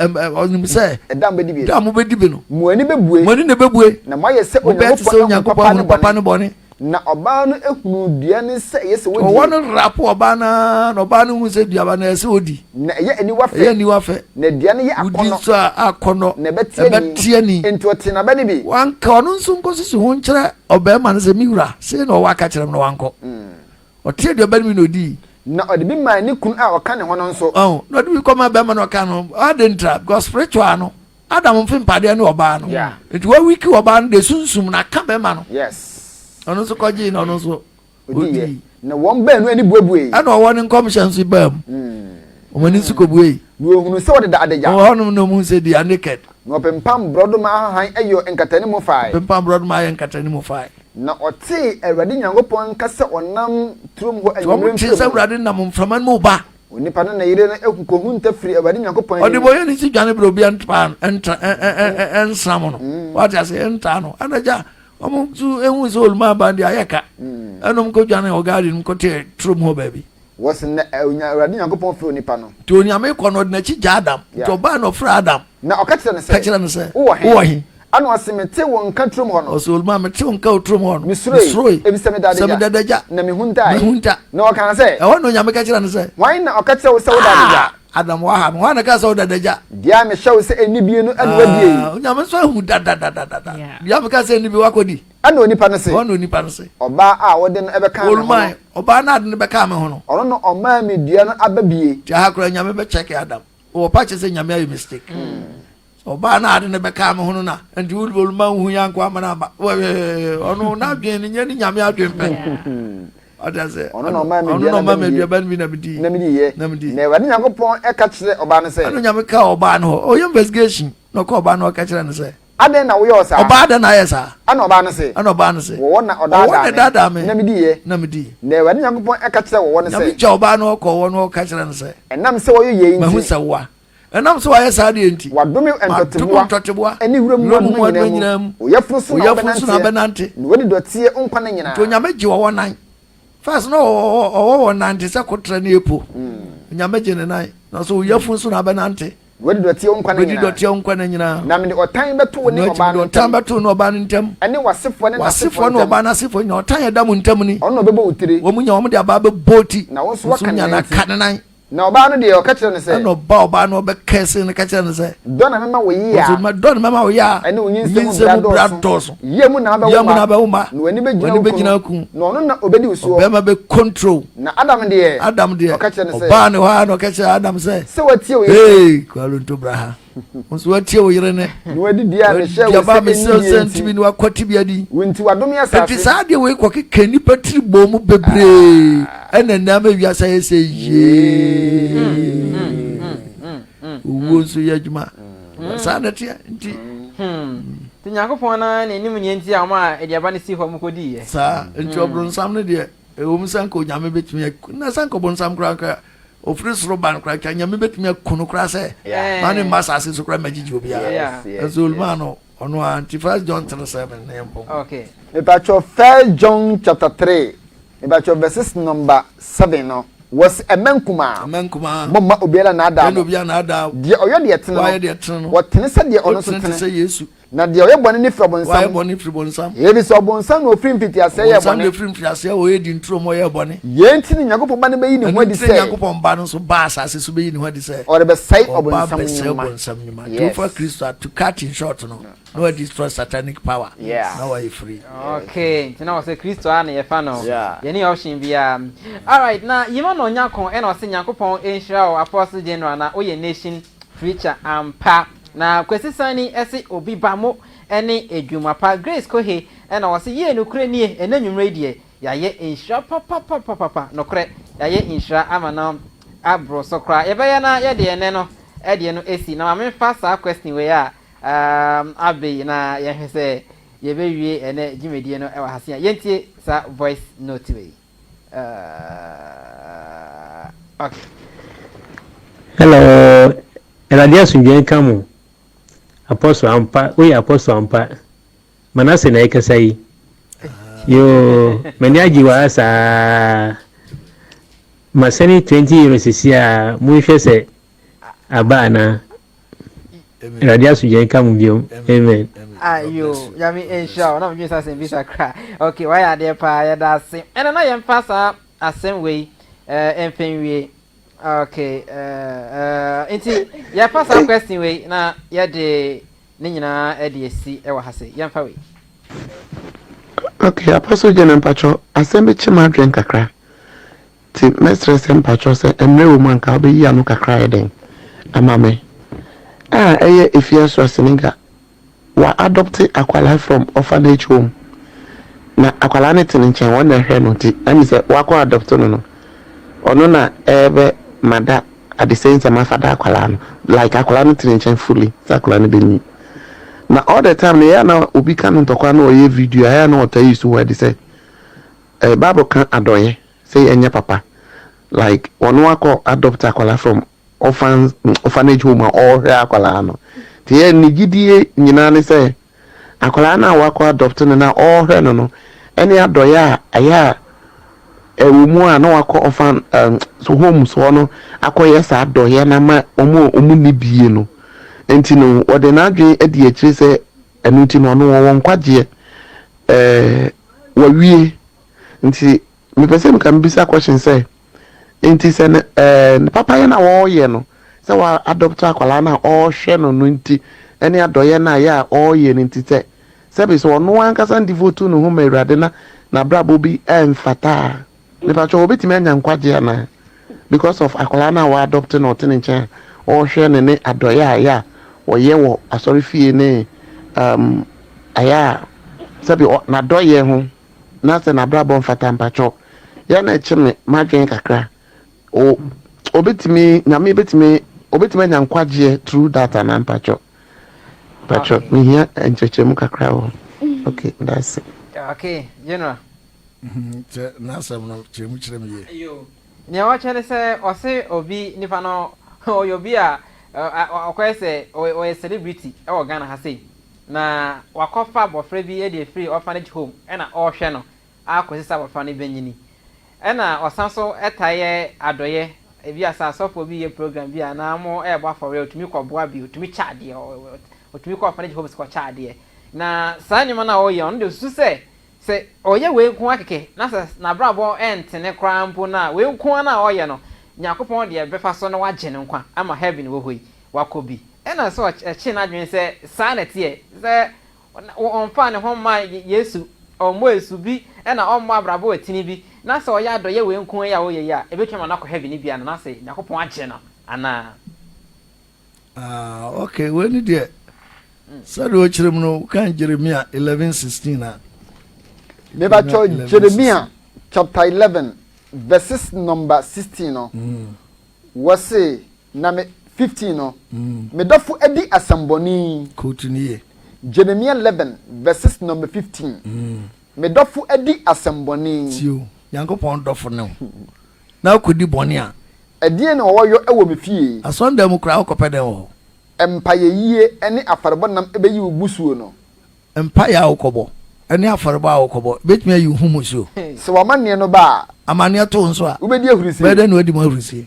ɔnim sɛ. Ɛda a mobɛdi bie no. Da a mobɛdi bi no. Mo ani bɛbue. Mo ani na ɛbɛbue. Na moayɛ sɛ Mobɛyɛ te sɛ Onyankopɔn ahunu Onyankopɔn ahunu papa ne bɔne. Na ɔbaa no hunuu dua no sɛ ɛyɛ sɛ wɔdie. Ɔwɔ no rapo ɔbaa no ara, na ɔbaa no hu sɛ duaba no ɛyɛ sɛ ɔdi. Na ɛyɛ aniwa fɛ. Ɛyɛ aniwa fɛ. Na dua no yɛ akɔnnɔ. Wodi nso a, akɔnnɔ. Na ɛbɛte ani. Ɛbɛte ani. Enti ɔtee n'aba no bi. Wanka, ɔno nso nkɔsusu ho nkyerɛ ɔbarima no sɛ, Me wura, sei na ɔwɔ aka kyerɛ me, na wankɔ. Ɔtee aduaba no bi na ɔdii. Na ɔde bi maa ne kunu a ɔka ne ho no nso. Ɔho, na ɔde bi kɔmaa barima no a ɔka ne ho no. Adɛn ntira? Because spiritual no, Adam mfe mpadeɛ ne ɔbaa no. Nti wawiki ɔbaa no de sunsum na aka bɛrima no. Yes. Ɔno nso kɔgyee na ɔno nso odii. Na wɔn baanu ani buebuei. Ɛna ɔwɔ ne nkɔmhyɛ nso baa mu. Wɔn ani nso kɔbuei. Na wɔhunuu sɛ wɔdeda adagya. Wɔ hɔnom na wɔhunu sɛ they are naked. Na wɔpempam borɔdɔma ahahan yɔɔ nkatanimu fae. Wɔpempam borɔdɔma ayɛ nkatanimu fae. Na ɔtee Awurade Nyankopɔn nka sɛ ɔnam turom hɔ anwummere mframa mu. Wɔtee sɛ Awurade nam mframa no mu reba. Onipa no ne yere no kohunta firi Awurade Nyankopɔn anim. Ɔdebɔneyɛni si dwane berɛ obiara ntra ntra nsram no. Wate ase ntaa no. Ɛna gya wɔn nso ehu sɛ oluma aban deɛ ayɛ ka. Ɛna wɔn kɔ dwane wɔ garden mu kɔte turom hɔ baabi. Wɔsi na Awurade Nyankopɔn frɛ onipa no. Nti Onyame kɔ no ɔde n'akyi gya Adam. Nti ɔbaa na ɔfrɛ Adam. Na ɔka kyerɛ no sɛ. Ka kyerɛ no sɛ. Wowɔ he? Wowɔ he? Ɛna ɔse, Metee wo nka turom hɔ no. Ɔse, Oluma, metee wo nka wɔ turom hɔ no. Mesuroe, Mesuroe, efisɛ meda sɛ meda adagya, adagya, na mehuntae. Mehunta. Na ɔkaa sɛ. Ɛhɔ na Onyame ka kyerɛɛ no sɛ. Hwan na ɔka kyerɛɛ wo sɛ woda adagya? Ah! Adam, woaha me. Hwan na ɛkaa sɛ woda adagya? Deɛ a mehyɛ wo sɛ nni bie no na woadie yi. Ah, Onyame nso ahu dadadadada. Yeah. Deɛ a mekaa sɛ nni bi, woakɔdi. Ɛna onipa no se. Ɛhɔ na onipa no se. Ɔbaa a wode no bɛkaa me ho no. Oluma, ɔbaa no a ade no bɛkaa me ho no. Ɔno na ɔmaa me dua no aba bie. Nti aha koraa Nyame bɛkyɛke Adam. Wɔ pa kyerɛ sɛ Nyame ayɛ mistake. Ɔbaa no a ade no bɛkaa me ho no na nti wolma nhu yɛ anko ama no aba. Ɔno n'adwene no nyɛ ne Nyame adwene pɛ. Ɔde ase. Ɔno na ɔmaa me Ɔno na ɔmaa me aduaba no bi na medii. Na mediiɛ. Na medii. Na Awurade Nyankopɔn ka kyerɛɛ ɔbaa no sɛ. Ɛna Onyame kaa ɔbaa no hɔ. Ɔyɛ investigation na ɔkɔɔ ɔbaa no hɔ ka kyerɛɛ no sɛ. Adɛn na woyɔɔ saa? Ɔbaa dɛn na ayɛ saa? Ɛna ɔbaa no se. Ɛna ɔbaa no se. Wɔwɔ na Ɔwɔ ɔdaadaa na ɛdaadaa me. me, na mediiɛ. Na medii. Na Awurade Nyankopɔn ka kyerɛɛ wɔwɔ no sɛ. Nyame gya ɔbaa no hɔ kɔɔ ɔwɔ no hɔ ka kyerɛɛ no sɛ. Ɛnam sɛ wɔyɛ yei nti. Mahu sɛ woa. Ɛnam sɛ woayɛ saa adeɛ nti. Wɔadome Madome ntɔteboa. ntɔteboa. Ne wuram Wuram mmoadoma mmoadoma nyinaa nyinaa mu. mu. Wo yafunu so Wo na yafunu so na wobɛnanteɛ. wobɛnante. Na woadi dɔteɛ wo nkwa nna nyinaa. Nti Onyame gye ɔwɔ nan. First na ɔwɔ ɔwɔ wɔ nan te sɛ kotrɛ ne epo. Onyame gye ne nan. Na ɔsɛ wo yafunu so na wobɛnante. Wadi dɔteɛ wo nkwa nna Wadi nyinaa. dɔteɛ wo nkwa nna nyinaa. Na mede ɔtan bɛto wo ne Ɛno akyi ɔbaa mede no ɔtan ntam. bɛto wo ne ɔbaa no ntam. Ɛne w'asefoɔ ne n'asefoɔ W'asefoɔ ne ntam. ɔbaa no asefoɔ nyinaa, ɔtan a ɛda mo ntam ni. Ɔno na ɔbɛbɔ wo tiri. Wɔn nyinaa wɔde abaa bɛbɔ wo ti. Na wo nso Wo nso woaka ne nya nan no ti. aka ne nan. Na ɔbaa no deɛ, ɔka kyerɛɛ no sɛ. Ɛnna ɔbaa ɔbaa no ɔbɛkɛse no ka kyerɛɛ no sɛ. Dɔ na mɛma wo yea. Ɔse, ma dɔ na mɛma wo yea. Ɛne wo nyinsɛn mu Nyinsɛn mu bere bere adɔɔso. adɔɔso. Yea mu na Yea wobɛwo mu na mma. wobɛwo mma. Na w'ani bɛgyina W'ani wo bɛgyina kunu, wo kunu. na ɔno na ɔbɛdi wo soɔ. Ɔbarima bɛ control. Na Adam deɛ, Adam deɛ, ɔka kyerɛɛ no sɛ. ɔbaa ne hɔ ara na ɔka kyerɛɛ Adam sɛ. Sɛ woatie wo yere. Hey, Kwalo Ntobra ha. Nso watie wo yere ne. Na wadidi a mehyɛɛ wo sɛ ɛnni die nti. Na wakwati bi adi. Wo nti wadome asase. Enti saa adeɛ wei kɔkeka nnipa tiri bɔ mu bebree ah. ɛna nnɛ ama wiase ayɛ sɛ yee. Owuo nso yɛ adwuma. Saa na ɛteɛ nti. Hmm. Nti Nyankopɔn na n'anim neɛ nti a wɔn a aduaba no si hɔ mu kɔdiiɛ. Saa nti ɔbronsam no deɛ ɛwɔ mu sɛ nka Onyame bɛtumi na sɛ nka ɔbonsam koraa nka Ofiri soro ba no koraa nka Nyame bɛtumi aku no koraa sɛ ma ne mma asase so koraa mmagyigye obiara. Nso olumaa no ɔno ara nti First John 3 7 ne mpɔn. Okay. Mepatwɔ First John chapter 3 mepatwɔ verses number 7 no wɔsi ɛmɛ nkumaa. Ɛmɛ nkumaa. Mo mma obiara naadaa mo. Obiara naadaa. Deɛ ɔyɔ deɛ tene no. Wɔayɛ deɛ tene no. Wɔtene sɛ deɛ ɔno nso tene. Wɔtene te sɛ Yesu. Na deɛ ɔyɛ bɔne no firi ɔbonsam. Wayɛ bɔne firi bonsam. Efisɛ ɔbonsam na ɔfiri mfitiaseɛ yɛɛ bɔne. Ɔbonsam na ɛfiri mfitiaseɛ wɔ Eden turo mu ɔyɛɛ bɔne. Yei nti na Nyankopɔn Ba no bɛyi ne ho adi sɛ. Ɛno nti na Nyankopɔn Ba no nso baa asase so bɛyi ne ho adi sɛ. Ɔrebɛsɛe ɔbonsam nnwuma. Ɔba bɛsɛe ɔbonsam nnwuma. Nti wofa Kristo a, to cut in short no, na wa destroy satanic power. Na wayɛ free. Okay, nti na wɔsɛ Kristo ara na yɛfa no. Yɛnni option biara. Alright, na Yima na Onyako ɛna ɔse Nyankopɔn nhyira wo Apostle General na woyɛ nation Preacher ampa. Na Kwesi Sani se obi ba mo ne adwuma pa. Grace Kohe na ɔse yie nokorɛ nie ɛnɛ nwummerɛ yi deɛ yayɛ nhyira papapapapapa nokorɛ yayɛ nhyira ama no aboro so koraa yɛbɛyɛ na yɛde ɛnɛ no deɛ no asi na ma menfa saa question wei a abɛ yi na yɛnhwɛ sɛ yɛbɛwie ɛnɛ dwumadie no wɔ ha se a yɛntie saa voice note wei. Uh, okay. Hello, Awurade asomdwoe nka mo. Apostle ampa, woyɛ apostle ampa. Manase na ɛkasa yi. Yoo, m'ani agye wɔ ha saa. Masɛne 20 euros sisi a monhwɛ sɛ aba anaa. Awurade asomdwoe nka mo biom. Amen. Ayo, nyame nhyira wo. Na medwene sɛ asɛm bisa kra. Okay, wayɛ adeɛ paa, yɛda ase. Ɛna na yɛmfa saa asɛm wei eh, mfa nwie. Okay, eh, eh, nti yɛfa saa question wei na yɛde ne nyinaa de asi wɔ ha se. Yɛmfa wei. Okay, Apostle Jenna mpakyɛw, asɛm bi kye m'adwene kakra. Nti mɛsrɛ sɛ mpakyɛw sɛ mmerɛ wɔ mu a nka wobɛyi ano kakra ayɛ dɛn ama me. A ɛyɛ Efia Schwarzenegger wa adopte akwadaa from orphanage home na akwadaa no te ne nkyɛn wɔn na ɛhwɛ no nti ɛmi sɛ wakɔ adopte no no ɔno na ɛbɛ ma da at the same time afa da akwadaa no like akwadaa no te ne nkyɛn fully sɛ akwadaa no bɛnyi na all the time no ɛyɛ na obi ka no ntɔkwa na ɔyɛ video ɛyɛ na ɔtaa yi so wɔ ɛde sɛ eh, Bible ka adɔyɛ sɛ yɛnyɛ papa like ɔno akɔ adopt akwadaa from orphans orphanage home a ɔrehwɛ akwadaa no nti yɛ ne gyidie nyinaa ne sɛ akwadaa no a wakɔ adopt no na ɔrehwɛ no no ɛne adɔyɛ a ɛyɛ a ɛwɔ mu a na wakɔ orphan um, so home soɔ no akɔyɛ saa adɔyɛ no ama wɔn a wɔn nni bie no nti no wɔde n'adwene adi akyire sɛ ɛno nti no ɔno wɔwɔ nkwagyeɛ ɛɛ wawie Nti mepɛ sɛ nka mebisa question sɛ, nti sɛ ne ɛɛ ne papayɛ no a ɔreyɛ no, sɛ wa adopt akwadaa no a ɔrehwɛ no no nti, ɛne adɔyɛ no a ɛyɛ a ɔreyɛ no nti sɛ, sɛbi sɛ ɔno ankasa devote ne ho ma Awurade na n'abrabɔ bi ɛmfata a, mepakyɛw ɔbɛtumi anya nkwagye anaa? Because of akwadaa no a wa adopt no ɔte ne nkyɛn a ɔrehwɛ no ne adɔyɛ a ɛyɛ a ɔyɛ wɔ asɔrefie ne um, ɛyɛ a sɛbi n'adɔyɛ ho. na sɛ n'abrabɔ mfata mpakyɛw yɛ na ɛkye me m'adwene kakra o obetumi nyame betumi obetumi anya nkwagyeɛ through that anaa mpakyɛw mpakyɛw mehia nkyerɛkyerɛmu kakra wɔ okay that's it. Okay, General. Kyɛ n'asɛm no kyerɛ mu kyerɛ me yie. Nea ɔkyɛ ne sɛ ɔse obi nipa no ɔyɛ obi a ɔkɔyɛ sɛ ɔyɛ celebrity wɔ Ghana ha sei. Na wakɔfa abɔfra bi de afiri orphanage home na ɔrehwɛ no ara kɔsi sɛ abɔfra no bɛnyini. Ɛna ɔsan so taa yɛ adɔeɛ, ebi a sɛ asɔfoɔ bi reyɛ program bi a anaa wɔrebɔ afɔreɛ a ɔtumi kɔboa bi, ɔtumi kyɛ adeɛ, ɔtumi kɔ orphanage homes kɔkyɛ adeɛ. Na saa nneɛma no a ɔreyɛ ɔno deɛ ɔsusu sɛ, sɛ ɔyɛ wei nko ara kɛkɛ na sɛ n'abrabɔ ntene koraa mpo no a, wei nko ara no a ɔreyɛ no, Nyankopɔn deɛ bɛfa so na wagye no nkwa ama heaven wɔ hɔ yi. wakɔ bi. Ɛna sɛ ɔkyee n'adwene sɛ saa na ɛteɛ, sɛ ɔmfaa ne ho mmaa Yesu, ɔmmɔɔ asu bi, ɛna ɔmmɔ abrabɔ atini bi, na sɛ ɔyɛ adɔeɛ wei nko ara yi a ɔyɛ yi a, ɛbɛtumi ama no akɔ heaven bi anaa, na sɛ Nyankopɔn agye no anaa? Ah, okay, wei ni deɛ sɛdeɛ ɔkyerɛ mu no wokan Jeremia 11:16 a. Mebatwɛ Jeremia chapter 11 verses number 16 no. Wɔse na me 15 no. Me dɔfo adi asɛmbɔne. Kootu ni yie. Jeremia 11 verses number 15. Me dɔfo adi asɛmbɔne. Tio, Nyankopɔn dɔfo ne wo. Na wokɔdi bɔne a. Ɛdeɛn na wɔwɔ yɔ wɔ me fie? Asɔndan mu koraa wokɔpɛ dɛn wɔ hɔ? Mpaeɛyie ne afɔrebɔ nam bɛyi wo mmusuo no. Mpaeɛ a wokɔbɔ ne afɔrebɔ a wokɔbɔ bɛtumi ayi wo ho mmusuo. Sɛ w'amanneɛ no ba a. Amanneɛ to wo nso a. Wobɛdi ahurisie. Bɛyɛ dɛn na woadi mu ahurisie?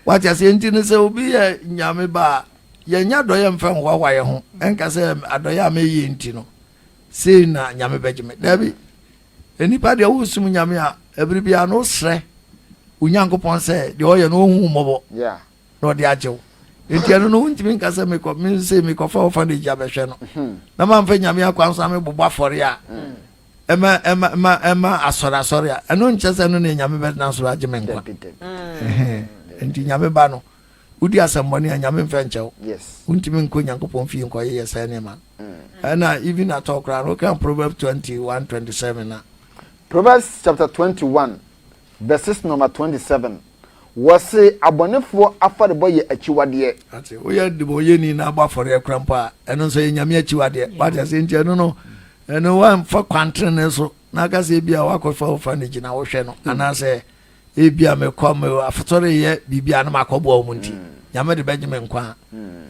Wate aseɛ? Nti no sɛ obi yɛ Nyame ba a, yɛnyɛ adɔeɛ mfa nhoahoa yɛn ho nka sɛ adɔeɛ a meyɛ nti no sei na Nyame bɛgye me. Daabi. Nnipa deɛ wosom Nyame a, ɛbere biara no wosrɛ wo Nyankopɔn sɛ deɛ ɔyɛ no ɔhu wo mmɔbɔ na ɔde agye wo. Nti ɛno no wontumi nka sɛ mekɔ me sɛ mekɔfa orphanage abɛhwɛ no hmm. na mamfa Nyame akwan so na mebobɔ afɔre a hmm. ɛma ɛma ɛma ɛma asɔre asɔre a ɛno nkyɛ sɛ ɛno na Nyame bɛtena soro agye me nkwa. Nti Nyame ba no wodi asɛmmɔne a Nyame mfa nkyɛ wo. Wontumi nkɔ Nyankopɔn fie nkɔyeyɛ saa nneɛma no. Ɛna even atɔ koraa no woka Proverbs 21 27 a. Proverbs chapter 21 verses number 27 wɔse abɔnefoɔ afɔrebɔ yɛ akyiwadeɛ. Ate woyɛ debɔnyɛni na abɔ afɔreɛ kora mpo a ɛno nso yɛ Nyame akyiwadeɛ. Wate aseɛ nti ɛno no ɛno woamfa kwantenene so na aka sɛ ebia woakɔfa orphanage na wohwɛ no anaasɛ Ebia mekɔ me afotɔ reyɛ biribi a na makɔboa wɔn nti, Nyame de bɛgye me nkwa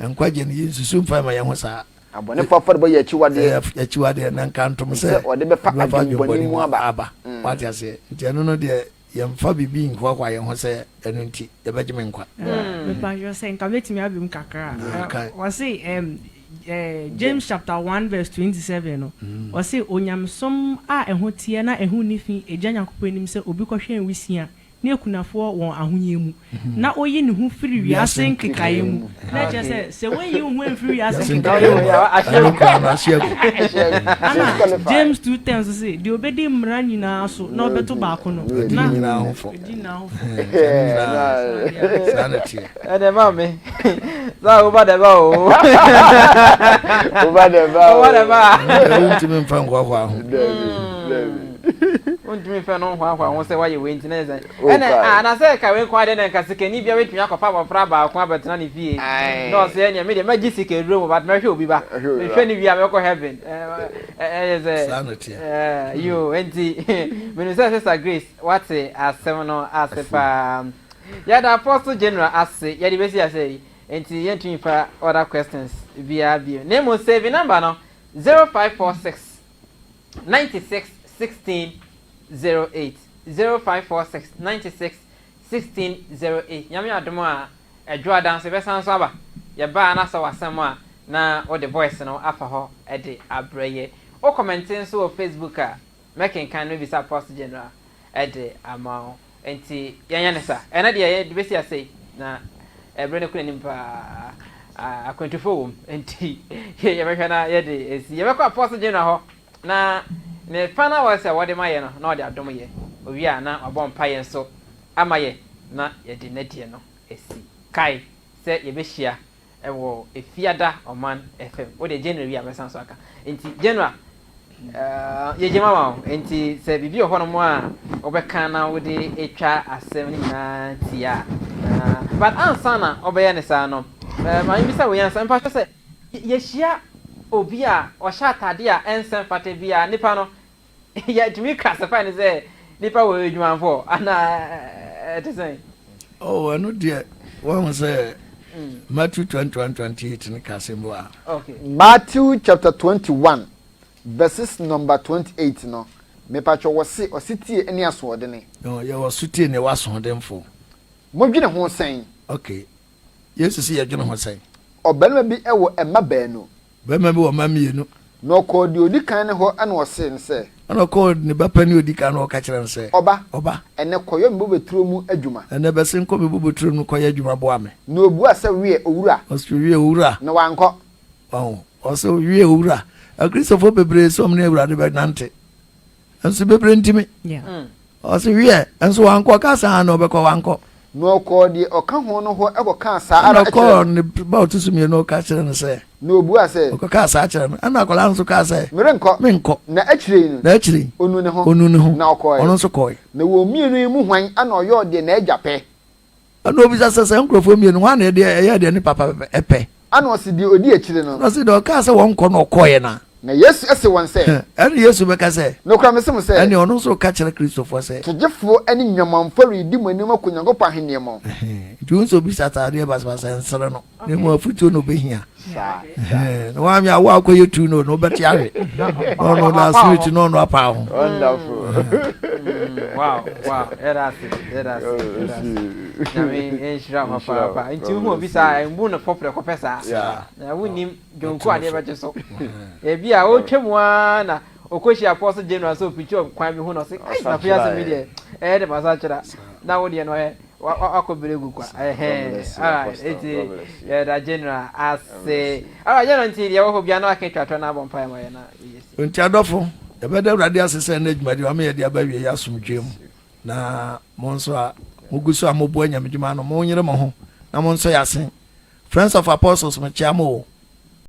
a, nkwagye no yɛnsusu mfa mma yɛn ho saa. Abɔnefo afɔrebɔ yɛ akyiwadeɛ. Ɛyɛ akyiwadeɛ na nka ntom sɛ Sɛ wɔde bɛfa adwemmɔne mu aba. Wate aseɛ? Nti ɛno no deɛ yɛmfa biribi nhoahoa yɛn ho sɛ ɛno nti yɛbɛgye me nkwa. Mepakyɛw sɛ nka mɛtumi aba mu kakra a. Wɔse ɛm James chapter 1 verse 27 no, ɔse, Onyamesom a ɛho teɛ na ɛho nni fi Agya Nyankopɔn anim sɛ obi kɔhwɛ nwisiaa ne akunafoɔ wɔn ahohia mu, na oyi ne ho firi wiase nkekaeɛ mu. Na ɛkyerɛ sɛ, sɛ woanyi wo ho amfiri wiase nkekaeɛ mu a, Ɛna James 2:10 nso se, deɛ ɔbɛdi mmara nyinaa so na ɔbɛto baako no, na ɔdi nyinaa ho fɔ. Ɔdi nyinaa ho fɔ. Saa na ɛteɛ. Ɛnɛ ma me. Saa woba dɛ ba o. Woba dɛ ba o. Woba dɛ ba. Wontumi mfa nhoahoa ho. Wontumi mfa no nhoahoa ho sɛ woayɛ wei nti na ɛsɛ. Ɛnɛ a na sɛ ɛka wei nko adeɛ na nka sikani bia bɛtumi akɔfa abɔfra baako abɛtena ne fie. Na ɔsɛ ɛneɛ me deɛ mɛgye sika aduro mu but mɛhwɛ obi ba. Mehwɛ ne wie a mɛkɔ heaven. Ɛyɛ sɛ. Saa na ɛteɛ. Yo nti menim sɛ Sister Grace wate asɛm no ase paa. Yɛda Apostle General ase, yɛde besi ase yi, nti yɛntumi mfa other questions biara bio. Na mmom save number no, 0546 96 16 08, 0546 96 16 08. Nyame adom a, Ɛdwoada nso yɛbɛsan nso aba. Yɛba a na sɛ w'asɛm a, na wode voice no afa hɔ de abrɛ yɛ. Wo kɔmɛnte nso wɔ Facebook a, mɛkenkan na mabisa Apostle General de ama wo. Enti yɛnyɛ no saa. Ɛnnɛ deɛ yɛde bɛsi ase yi, na ɛberɛ no kɔ n'anim paa. Akwantufoɔ wɔ mu, enti yɛbɛhwɛ na yɛde asi. Yɛbɛkɔ Apostle General hɔ na ne final words a wɔde ma yɛ no, na ɔde adom yɛ. Owie a na wabɔ mpaeɛ nso ama yɛ na yɛde n'adie no asi. Kae sɛ yɛbɛhyia Ɛwɔ Efiada Ɔman FM. Wo deɛ General wie a mɛsan so aka. Nti General, uh, yɛgye ma wo. Nti sɛ biribi wɔ hɔnom a wobɛka na wode atwa asɛm no nyinaa ti a. Uh, but ansa na ɔbɛyɛ ne saa no, uh, ma mebisa wei ansa. Mpa sɛ yɛhyia obi a ɔhyɛ atade a ɛnsɛ mfata bi a nipa no Yɛtumi classify no sɛ nipa wɔ adwumanfoɔ anaa ɛte sɛn? Oh, ɛno deɛ wahu sɛ Matthew 21 28 no ka asɛm bi wɔ ha. Okay. Matthew chapter 21 verses number 28 no, mepatwɔ wɔse ɔsetie ne asoɔdene. No, yɛwɔ sotie ne ɛwɔ asoɔdenfoɔ. Modwene ho sɛn? Okay. Yesu se yɛdwene ho sɛn? Ɔbarima bi wɔ mma baanu. Barima bi wɔ mma mmienu. Na ɔkɔɔ deɛ ɔdi kan no hɔ na ɔsee no sɛ. Ɛnna ɔkɔɔ ne ba panin a ɔdi kan no hɔ ka kyerɛɛ no sɛ. Ɔba, Ɔba. ɛnnɛ kɔyɔ me bobeturo mu adwuma. Ɛnnɛ bɛsen kɔ me bobeturo no mu kɔyɛ adwuma boa me. Na ɔbuaa sɛ, Wiɛ, owura. Ɔse, Wiɛ, owura. Na wankɔ. Wahu? Ɔse, Wiɛ, owura. Akristofoɔ bebree sɛ wɔn ne Awurade bɛnante, nso bebree ntumi. Ɔse, Wiɛ, nso wankɔ. Ɔkaa sɛ, Aane, ɔbɛkɔ, wankɔ. Na ɔkɔɔ deɛ ɔka ho no hɔ kɔkaa saa ara kyerɛɛ no. Ɛnna ɔkɔɔ ne ba a ɔto so mmienu hɔ ka kyerɛɛ no sɛ. Na ɔbuaa sɛ. Ɔkɔkaa saa kyerɛɛ no. Ɛnna akwadaa no nso kaa sɛ. Merenkɔ. Merenkɔ. Na akyire yi no. Na akyire yi. Ɔnuu ne ho. Ɔnuu ne ho. Na ɔkɔeɛ. Ɔno nso kɔeɛ. Na wɔn mmienu yi mu hwan na ɔyɔɔ deɛ n'agya pɛ? Ɛnna ɔbisa sɛ, Saa nkurɔfoɔ mmienu, hwan na ɛyɛɛ deɛ ne papa pɛ? Ɛnna ɔse, Deɛ ɔdi akyire no. Ɛnna ɔse, Deɛ ɔkaa sɛ wɔnkɔ no ɔkɔeɛ no a. Na Yesu se wɔn sɛ. Ɛnna Yesu bɛka sɛ. Nokorɛ mese mo sɛ. Ɛnneɛ ɔno nso reka kyerɛ Kristofoɔ sɛ. Togyefoɔ ne nnwamanfoɔ redi mo anim akɔ Onyankopɔn ahennie mu. Nti wohu sɛ obi hyɛ ataadeɛ basabasa, nsere no, na mmom afotuo na ɔbɛhia. Na woanyɛ a, wo a wokɔyɛ tu no no wobɛte ahwe. Na ɔno na spirit no ɔno apaa ho. Wonderful. Wow, wow. Yɛda ase, yɛda ase, yɛda ase. Nyame nhyira wo papaapa. Nti wohu obi saa, mbu no fɔ prɛko pɛ saa. Na wonnim dwonku adeɛ bɛgye so. Ebi a ɔretwa mu ara na ɔkɔhyia Apostle General sɛ ɔpikyi ɔkwan bi ho na ɔse, ai, na afei asɛm yi deɛ, ɛyɛ de masa kyerɛ. Na wo deɛ no ɔyɛ wakɔ bere gu kwa. Ɛhɛn. Alright, nti yɛda General ase. Alright, General nti deɛ ɛwɔ hɔ biara na waka atwa toɔ na abɔ mpaeɛ ma yɛn na yɛsi. Nti adɔfo, yɛbɛda Awurade ase sɛ ɛnnɛ dwumadi wama yɛde aba awiei asomdwoe mu. Na mo nso a mugu so a moboa nyamedwuma no, monyere mo ho na monsɔ yɛn asen. Friends of Apostles, mekyea mo o.